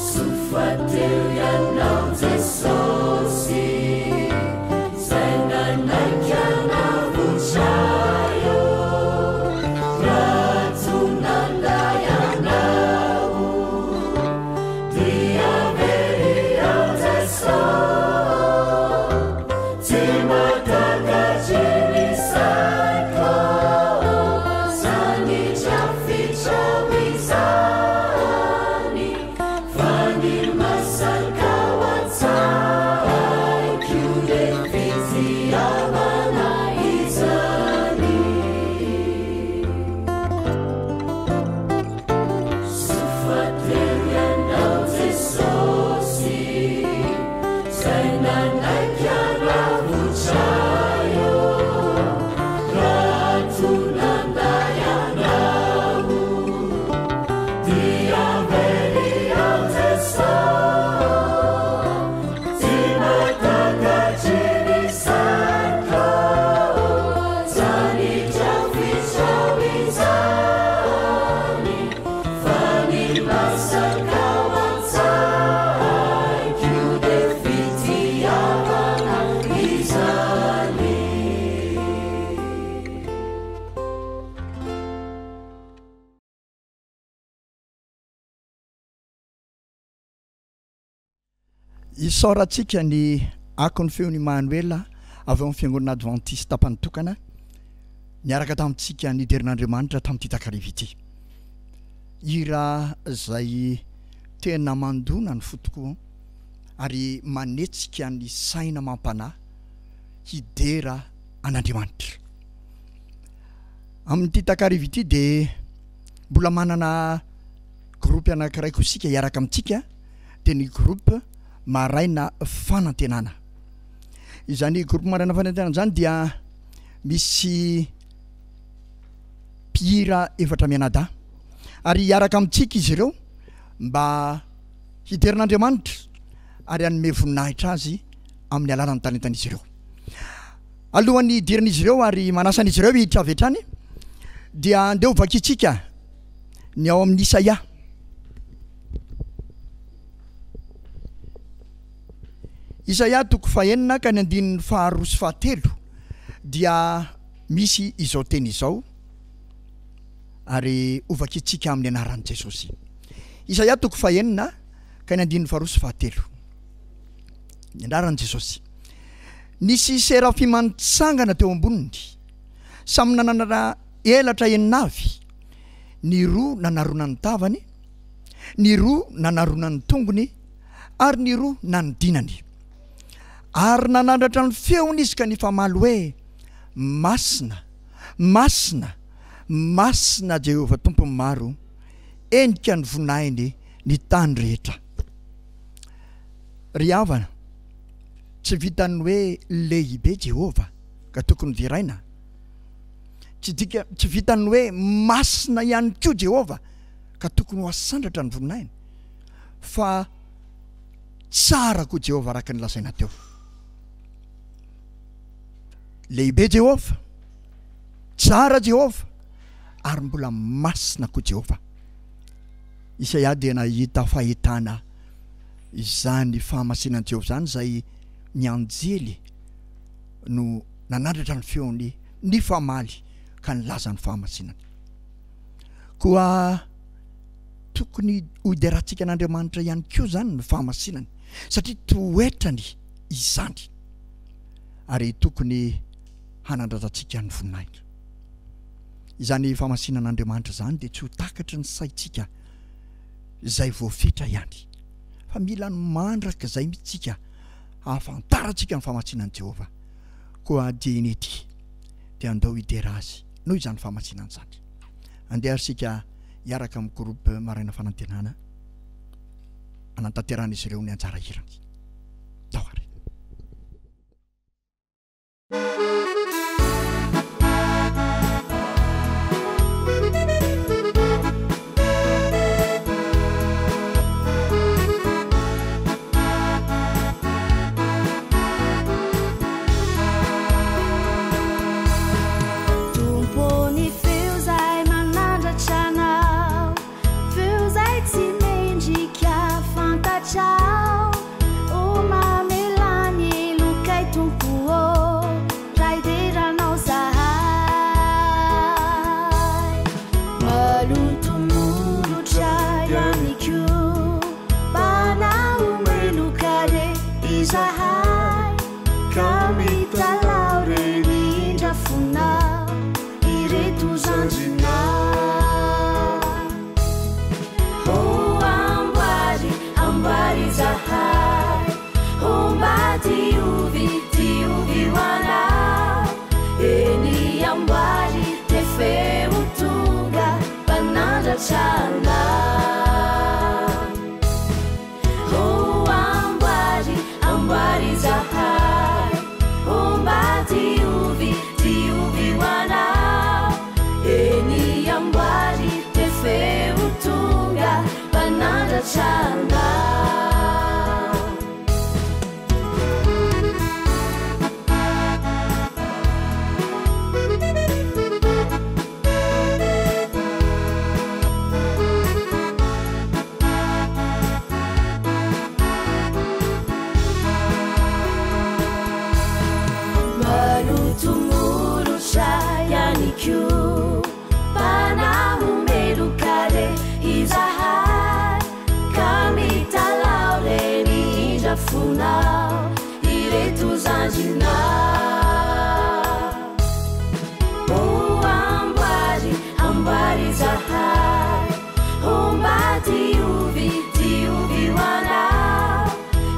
Soa fa teo Ianao Jesosy, izay nanaiky hanavotra ahy, raha toa nandà Ianao, dia very aho Jesosy, tsy mahatakatry ny saiko izany drafitrao izany, fa ny masaka ao an-tsaiko dia fitiavana izany. Soa fa teo Ianao Jesosy, izay nanaiky hanavotra ahy, raha toa nandà Ianao, dia very aho Jesosy, tsy mahatakatry ny saiko izany drafitrao izany, fa ny masaka ao an-tsaiko dia fitiavana izany. Isaorantsika ny Akon'ny Feon'i Immanuela avy ao amin'ny Fiangonana Advantista Ampanotokana niaraka tamintsika niderin'Andriamanitra tamin'ity takariva ity. Hira izay tena mandona ny fo tokoa ary manetsika ny saina amam-panahy hidera an'Andriamanitra. Amin'ity takariva ity dia mbola manana groupe anankiray koa isika hiaraka amintsika dia ny groupe Maraina Fanantenana. Izany groupe Maraina Fanantenana izany dia misy mpihira efatra mianadahy ary hiaraka amintsika izy ireo mba hiderin'Andriamanitra ary hanome voninahitra azy amin'ny alalan'ny talentan'izy ireo. Alohan'ny hidiran'izy ireo ary manasa an'izy ireo hiditra avy hatrany dia andeha ho vakintsika ny ao amin'ny Isaia. Isaia toko fahenina ka ny andininy faharoa sy fahatelo dia misy izao teny izao ary hovakintsika amin'ny anaran'i Jesosy. Isaia toko fahenina ka ny andininy faharoa sy fahatelo. Ny anaran'i Jesosy. Nisy serafima nitsangana teo amboniny, samy nanana elatra enina avy, ny roa nanarona ny tavany, ny roa nanarona ny tongony, ary ny roa nanodinany. Ary nanandratra ny feony izy ka nifamaly hoe, Masina, masina, masina Jehovah Tompon'ny maro, henika ny voninahiny ny tany rehetra. Ry havana, tsy vitan'ny hoe lehibe Jehovah ka tokony deraina. Tsy dika, tsy vitan'ny hoe masina ihany koa Jehovah ka tokony ho asandratra ny voninahiny, fa tsara koa Jehovah araka ny lazaina teo. Lehibe Jehovah, tsara Jehovah, ary mbola masina koa Jehovah. Isaia dia nahita fahitana izany fahamasinan'i Jehovah izany izay ny anjely no nanandratra ny feony nifamaly ka nilaza ny fahamasinany. Koa tokony hoderantsika an'Andriamanitra ihany koa izany ny fahamasinany satria toetrany izany ary tokony hanandratantsika ny voninahitra. Izany fahamasinan'Andriamanitra izany dia tsy ho takatry ny saintsika izay voafetra ihany fa mila ny mandrakizay mihitsy isika. hahafantarantsika ny fahamasinan'i Jehovah. Koa dieny ety dia andao hidera Azy noho izany fahamasinany izany. Andeha ary isika hiaraka amin'ny groupe Maraina Fanantenana hanatanterahan'izy ireo ny anjara hirany. Tao ary. Tompo ny feo izay manandratra anao, feo izay tsy mendrika fantatrao. O mamela ny helokay Tompo ô, Ray deranao zahay. Maloto molotra ihany koa, mpanao meloka re izahay, ka mitalaho re ny indrafonao ireto zandrinao. O amboary, amboary izahay, o mba diovy, diovy ho anao. Eny amboary, tefeo ho tonga mpanandratra anao. O amboary, amboary izahay, o mba diovy, diovy ho anao. Eny amboary, tefeo ho tonga mpanandratra anao. Maloto molotra ihany koa, mpanao meloka re izahay, ka mitalaho re ny indrafonao ireto zandrinao. O amboary, amboary izahay, o mba diovy, diovy ho anao.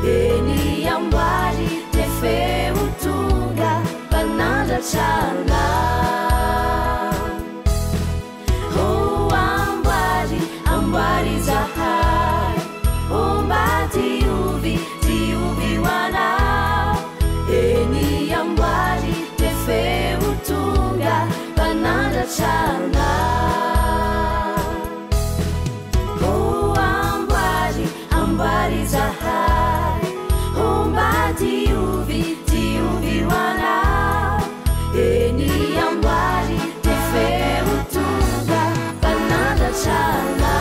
Eny amboary, tefeo ho tonga mpanandratra anao. O amboary, amboary izahay, o mba diovy, diovy ho anao. Eny amboary, tefeo ho tonga mpanandratra anao. O amboary, amboary izahay, o mba diovy, diovy ho anao. Eny amboary, tefeo ho tonga mpanandratra anao.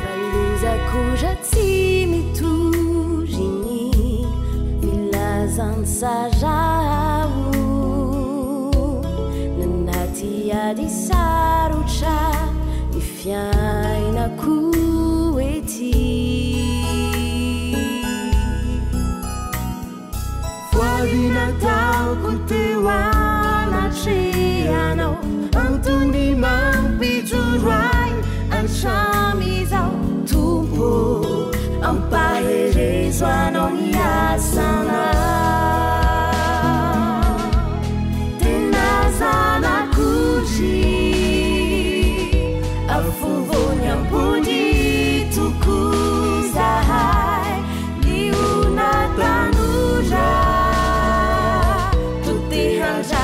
Valozako tsy mitory ny filazantsarao, nanaty ady sarotra ny fiainako ety. Voady nataoko teo anatrehanao, antony mampijoro ahy hatramin'izao. Tompo, ampaherezo anao ny asanao. Tena zanak'ondry, afovoany ambony tokoa zahay, liona tanora, to te handray.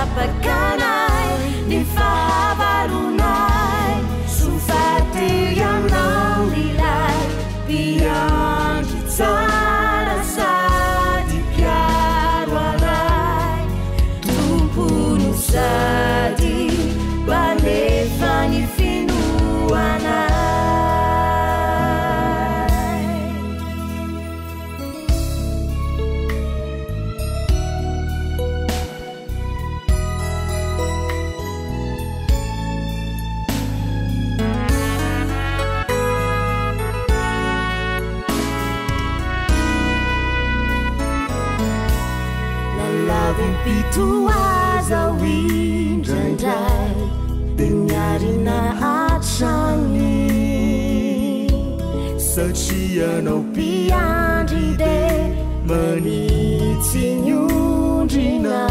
Dia miarina hatrany Satria ianao mpiandry dia manitsy ny ondrinao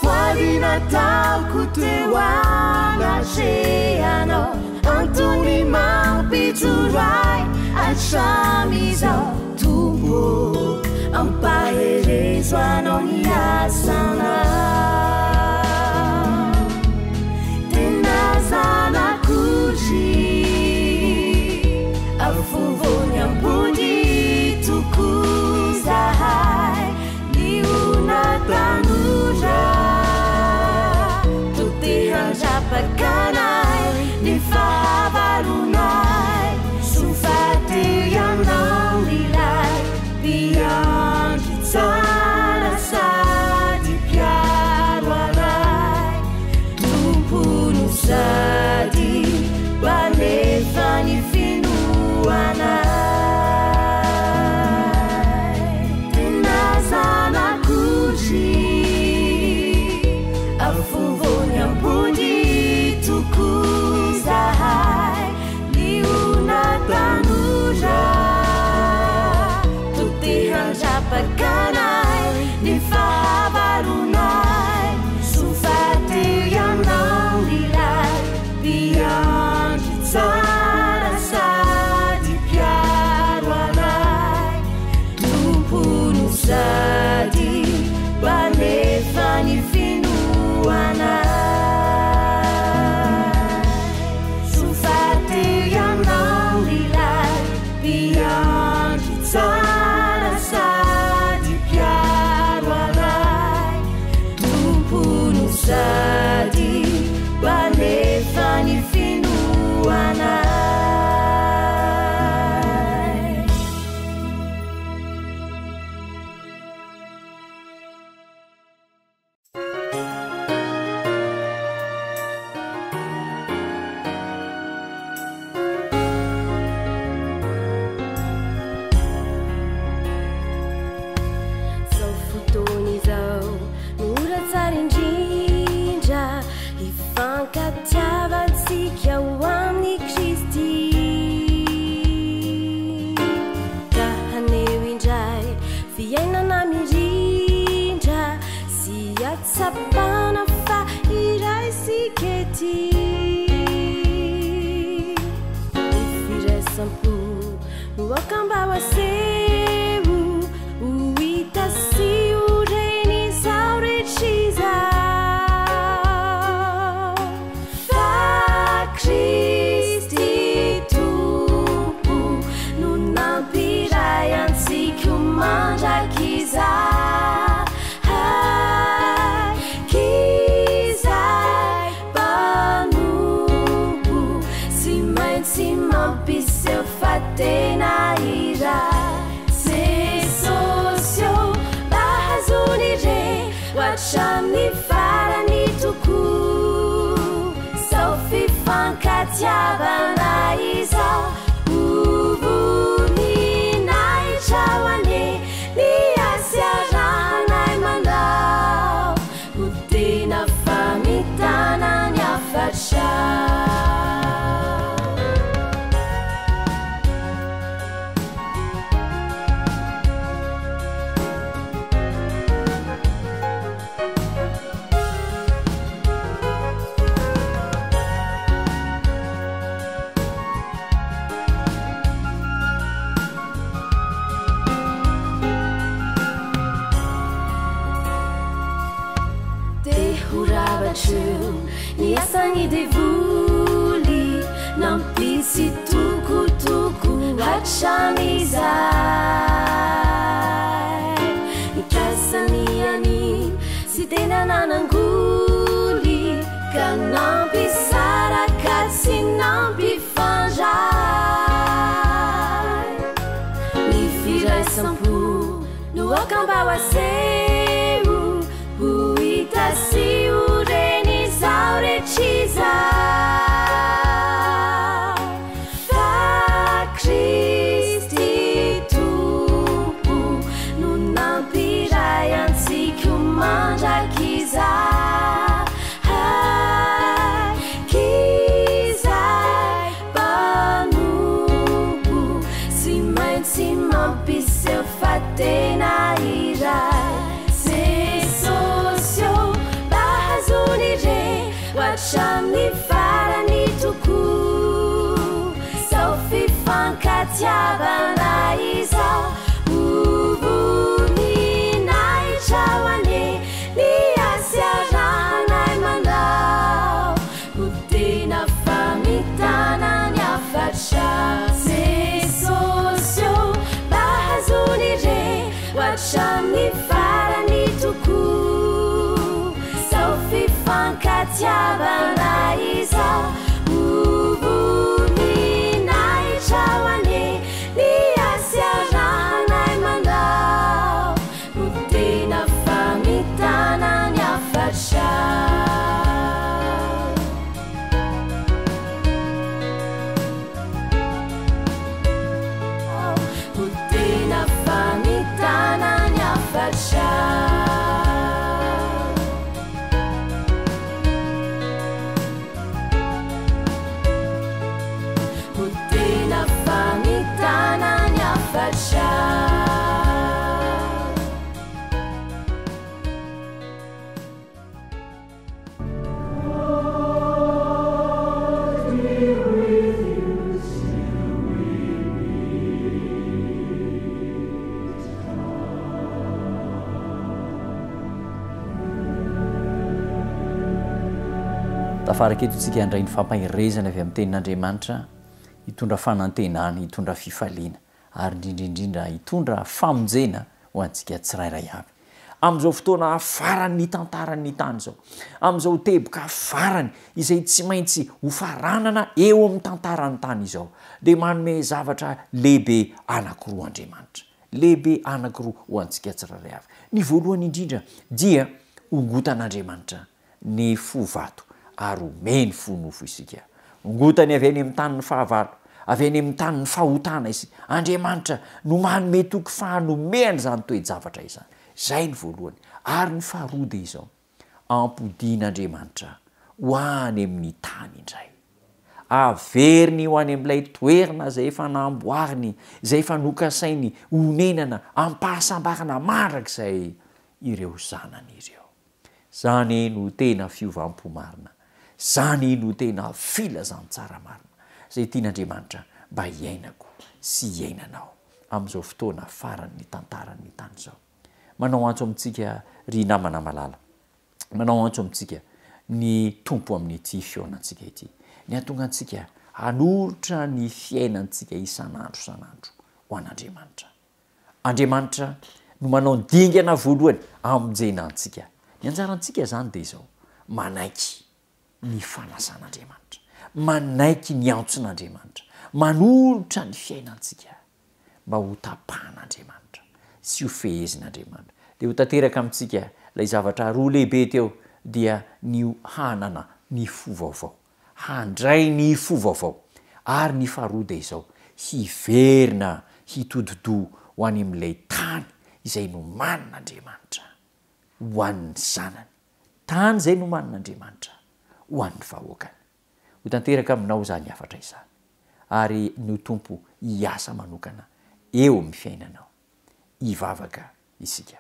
Voady nataoko teo anatrehanao Antony mampijoro ahy hatramin'izao Tompo ô, ampaherezo anao ny asanao Tena zanak'ondry afovoany ambony tokoa zahay Liona tanora to te handrapaka anay ny fahavalonay Soa fa teo ianao ilay mpiandry tsara sady mpiaro anay Tompo no sady mpanefa ny finoanay Tena zanak'ondry afovoany ambony tokoa zahay Liona tanora to te handrapaka anay ny fahavalonay Soa fa teo ianao ilay mpiandry tsara sady mpiaro anay Tompo no sady mpanefa ny finoanay Soa fa teo ianao ilay mpiandry tsara sady mpiaro anay Tompo no sady mpanefa ny finoanay. Zao fotoana izao no ora tsara indrindra hifankatiavantsika ho amin'i Kristy. Ka haneho indray fiainana mirindra sy hahatsapana fa iray isika ety. Ny firaisam-po no aoka mba ho aseho ho hita sy ho ren'izao rehetra izao. Fa Kristy Tompo no nampiray antsika ho mandrakizay. K'izay mpanompo tsy maintsy mampiseho fa tena iray. Jesosy ô, mba hahazoany re ho hatramin'ny farany tokoa. Izao fifankatiavana izao ho voninahitra ho anie ny azy arahanay manao ho tena famitana ny hafatra. Te ho rabatreo ny asan'ny devoly nampisy tokotoko hatramin'izay. Nikasa ny anio sy tena nanangoly ka nampisaraka sy nampifandray. Ny firaisam-po no aoka mba ho aseho ho hita sy ho ren'izao rehetra izao. Fa Kristy Tompo no nampiray antsika ho mandrakizay. hatramin'ny farany tokoa Zao fifankatiavana izao Ho voninahitra ho anie ny asy arahanay mandao Ho tena famitana ny hafatra Jesosy ô mba hahazoan'ireo hatramin'ny farany tokoa Izao fifankatiavana izao Ho voninahitra ho anie ny asy arahanay mandao Ho tena famitana ny hafatra. Ho tena famitana ny hafatra. Ho tena famitana ny hafatra. Tafaraka eto isika handray ny fampaherezana avy amin'ny Tenin'Andriamanitra hitondra fanantenana, hitondra fifaliana ary indrindra indrindra hitondra famonjena ho antsika tsirairay avy. Amin'izao fotoana farany nitantaran'ny tany izao, amin'izao teboka farany izay tsy maintsy hofaranana eo amin'ny tantaran'ny tany izao, dia manome zavatra lehibe anankiroa Andriamanitra. Lehibe anankiroa ho antsika tsirairay avy. Ny voalohany indrindra dia hongotan'Andriamanitra ny fo vato ary omeny fo nofo isika. Ongotany avy any amin'ny tanin'ny fahavalo, avy any amin'ny tanin'ny fahotana isika. Andriamanitra no manome toky fa hanome an'izany toe-javatra izany. Izay ny voalohany. Ary ny faharoa dia izao, ampodian'Andriamanitra ho any amin'ny tany indray. Averiny ho any amin'ilay toerana izay efa namboariny, izay efa nokasainy honenana am-pahasambarana mandrakizay ireo zanany ireo. Zany no tena fiovam-po marina. Zany no tena filazantsara marina izay tian'Andriamanitra mba hiainako sy hiainanao amin'izao fotoana faran'ny tantaran'ny tany izao. Manao antso amintsika ry namana malala, manao antso amintsika ny Tompo amin'ity fihaonantsika ity, ny hahatonga antsika hanolotra ny fiainantsika isan'andro isan'andro ho an'Andriamanitra. Andriamanitra no manao ny dingana voalohany hamonjena antsika. Ny anjarantsika izany dia izao, manaiky ny fanasan'Andriamanitra, manaiky ny antson'Andriamanitra, manolotra ny fiainantsika mba ho tapahan'Andriamanitra sy ho fehezin'Andriamanitra. Dia ho tanteraka amintsika ilay zavatra roa lehibe teo dia ny hanana ny fo vaovao handray ny fo vaovao, ary ny faharoa dia izao, hiverina hitodi-doha ho any amin'ilay tany izay nomanin'Andriamanitra ho an'ny zanany, tany izay nomanin'Andriamanitra ho an'ny vahoakany. Ho tanteraka aminao izany hafatra izany, ary ny Tompo hiasa manokana eo amin'ny fiainanao. Hivavaka isika.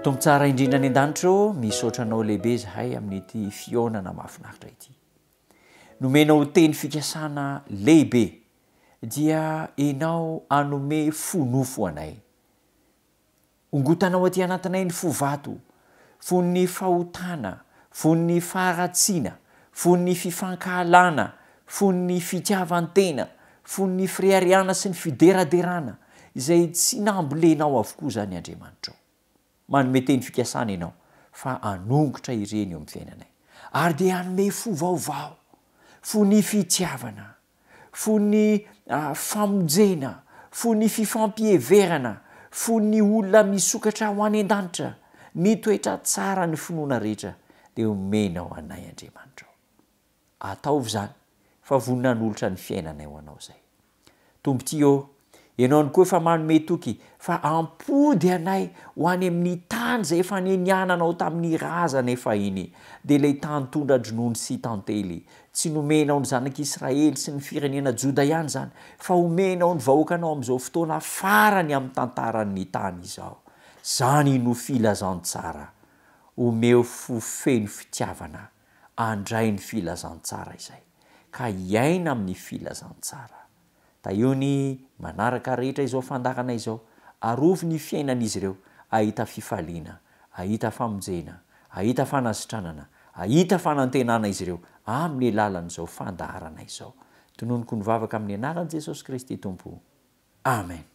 Tompo tsara indrindra any an-danitra ô, misaotra Anao lehibe izahay amin'ity fihaonana mahafinaritra ity. Nomenao teny fikasana lehibe, dia Ianao hanome fo nofo anay. Ongotanao aty anatinay ny fo vato, fon'ny fahotana, fon'ny faharatsiana, fon'ny fifankahalana, fon'ny fitiavan-tena, fon'ny fireharehana sy ny fideraderana, izay tsy nambolenao avokoa izany Andriamanitrao. Manome teny fikasana Ianao fa hanongotra ireny eo amin'ny fiainanay. Ary dia hanome fo vaovao, fon'ny fitiavana, Fon'ny famonjena, fon'ny fifampiheverana, fon'ny olona misokatra ho any an-danitra, ny toetra tsara ny finoana rehetra dia omenao anay Andriamanitra o. Ataovy izany fa vonona hanolotra ny fiainanay ho Anao izay. Tompo tia ô, Ianao ihany koa efa manome toky fa hampody anay ho any amin'ny tany izay efa nianiananao tamin'ny razanay fahiny, dia ilay tany tondra-dronono sy tantely. Tsy nomenao ny zanak'Israely sy ny firenena Joda ihany izany, fa omenao ny vahoakanao amin'izao fotoana farany amin'ny tantaran'ny tany izao. Izany no filazantsara. Omeo fo feno fitiavana handray ny filazantsara izay, ka hiaina amin'ny filazantsara. Tahio ny manaraka rehetra izao fandaharana izao, arovy ny fiainan'izy ireo hahita fifaliana, hahita famonjena, hahita fanasitranana, hahita fanantenana izy ireo amin'ny alalan'izao fandaharana izao. Tononiko ny vavaka amin'ny anaran'i Jesosy Kristy Tompo. Amen.